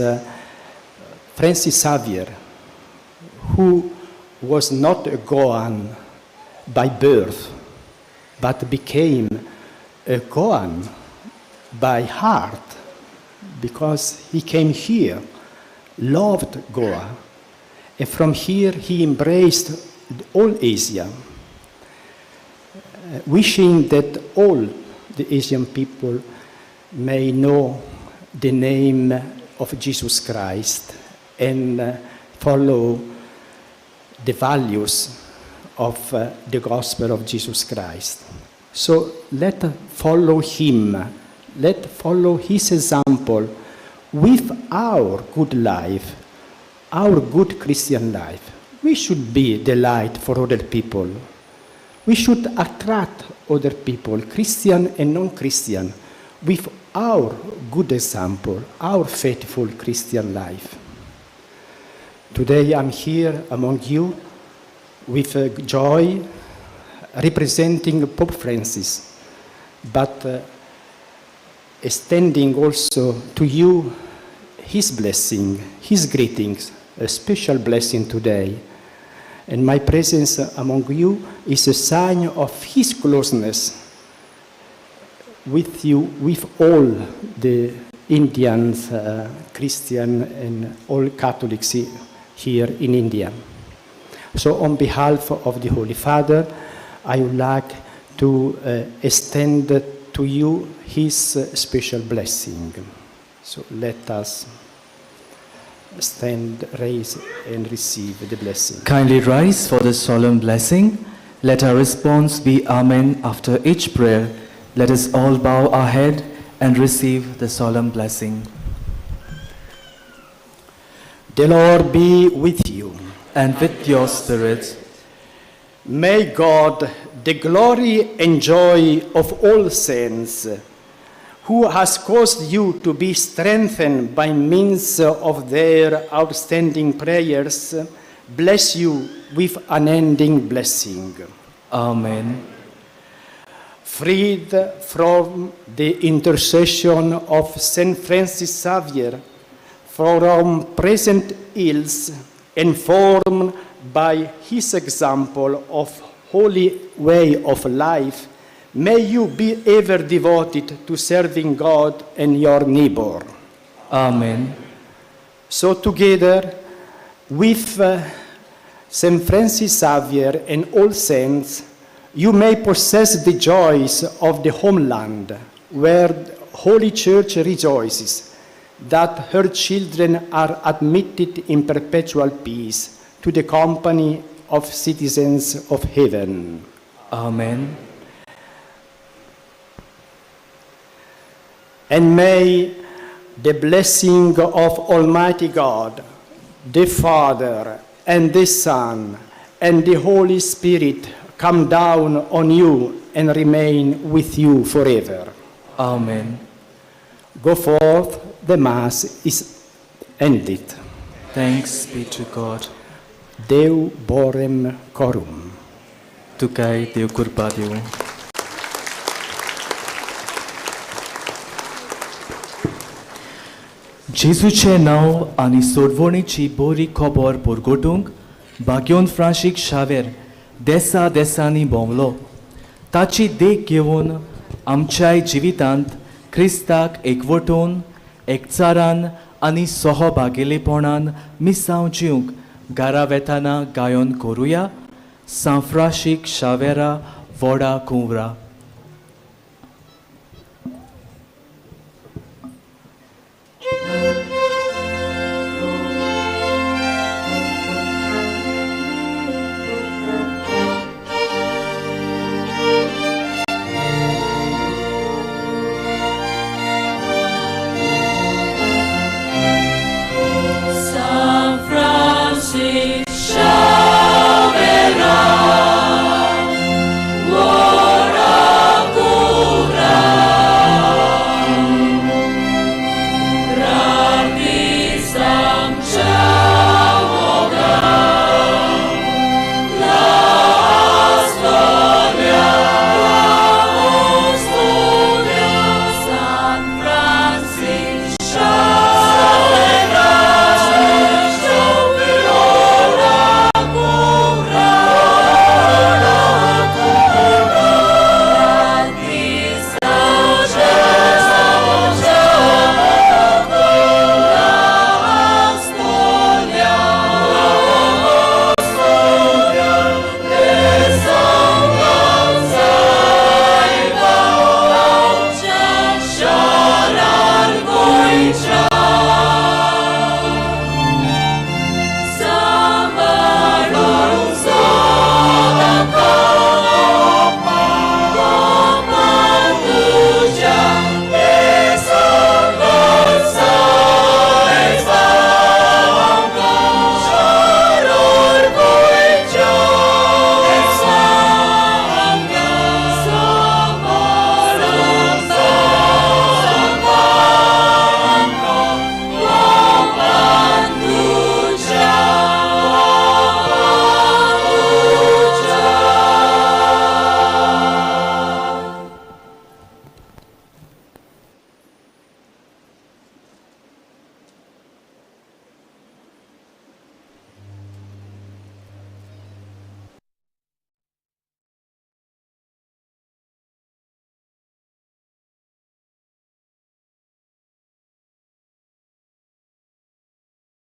Francis Xavier, who was not a Goan by birth, but became a Goan by heart, because he came here, loved Goa, and from here he embraced all Asia, wishing that all the Asian people may know the name of Jesus Christ and follow the values of the gospel of Jesus Christ. So let follow him, let follow his example with our good life, our good Christian life. We should be the light for other people. We should attract other people, Christian and non-Christian, with our good example, our faithful Christian life. Today I'm here among you with joy, representing Pope Francis, but extending also to you his blessing, his greetings, a special blessing today. And my presence among you is a sign of his closeness with you, with all the Indians, Christian and all Catholics here in India. So on behalf of the Holy Father, I would like to extend to you his special blessing. So let us stand, raise, and receive the blessing. Kindly rise for the solemn blessing. Let our response be Amen after each prayer. Let us all bow our head and receive the solemn blessing. The Lord be with you. And with your spirit. May God, the glory and joy of all saints, who has caused you to be strengthened by means of their outstanding prayers, bless you with unending blessing. Amen. Freed from the intercession of Saint Francis Xavier, from present ills, and formed by his example of holy way of life, may you be ever devoted to serving God and your neighbor. Amen. So together with Saint Francis Xavier and all saints, you may possess the joys of the homeland, where the Holy Church rejoices that her children are admitted in perpetual peace to the company of citizens of heaven. Amen. And may the blessing of Almighty God, the Father, and the Son, and the Holy Spirit come down on you and remain with you forever. Amen. Go forth, the Mass is ended. Thanks be to God. Deu borem corum. Tukai Deo kurpa Deo. जेजूचें नांव आनी सोडवणीची बरी खबर परगटूंक भाग्योन फ्रांसीक शावेर देसा देसांनी भोंवलो. ताची देख घेवन आमच्याय जिवितांत क्रिस्ताक एकवटून एकचारान आनी सहभागेलेपणान मिसांव जिवंक घरा वेताना गायन करुया. सांफ्राशीक शावेरा वडा कुंवरा.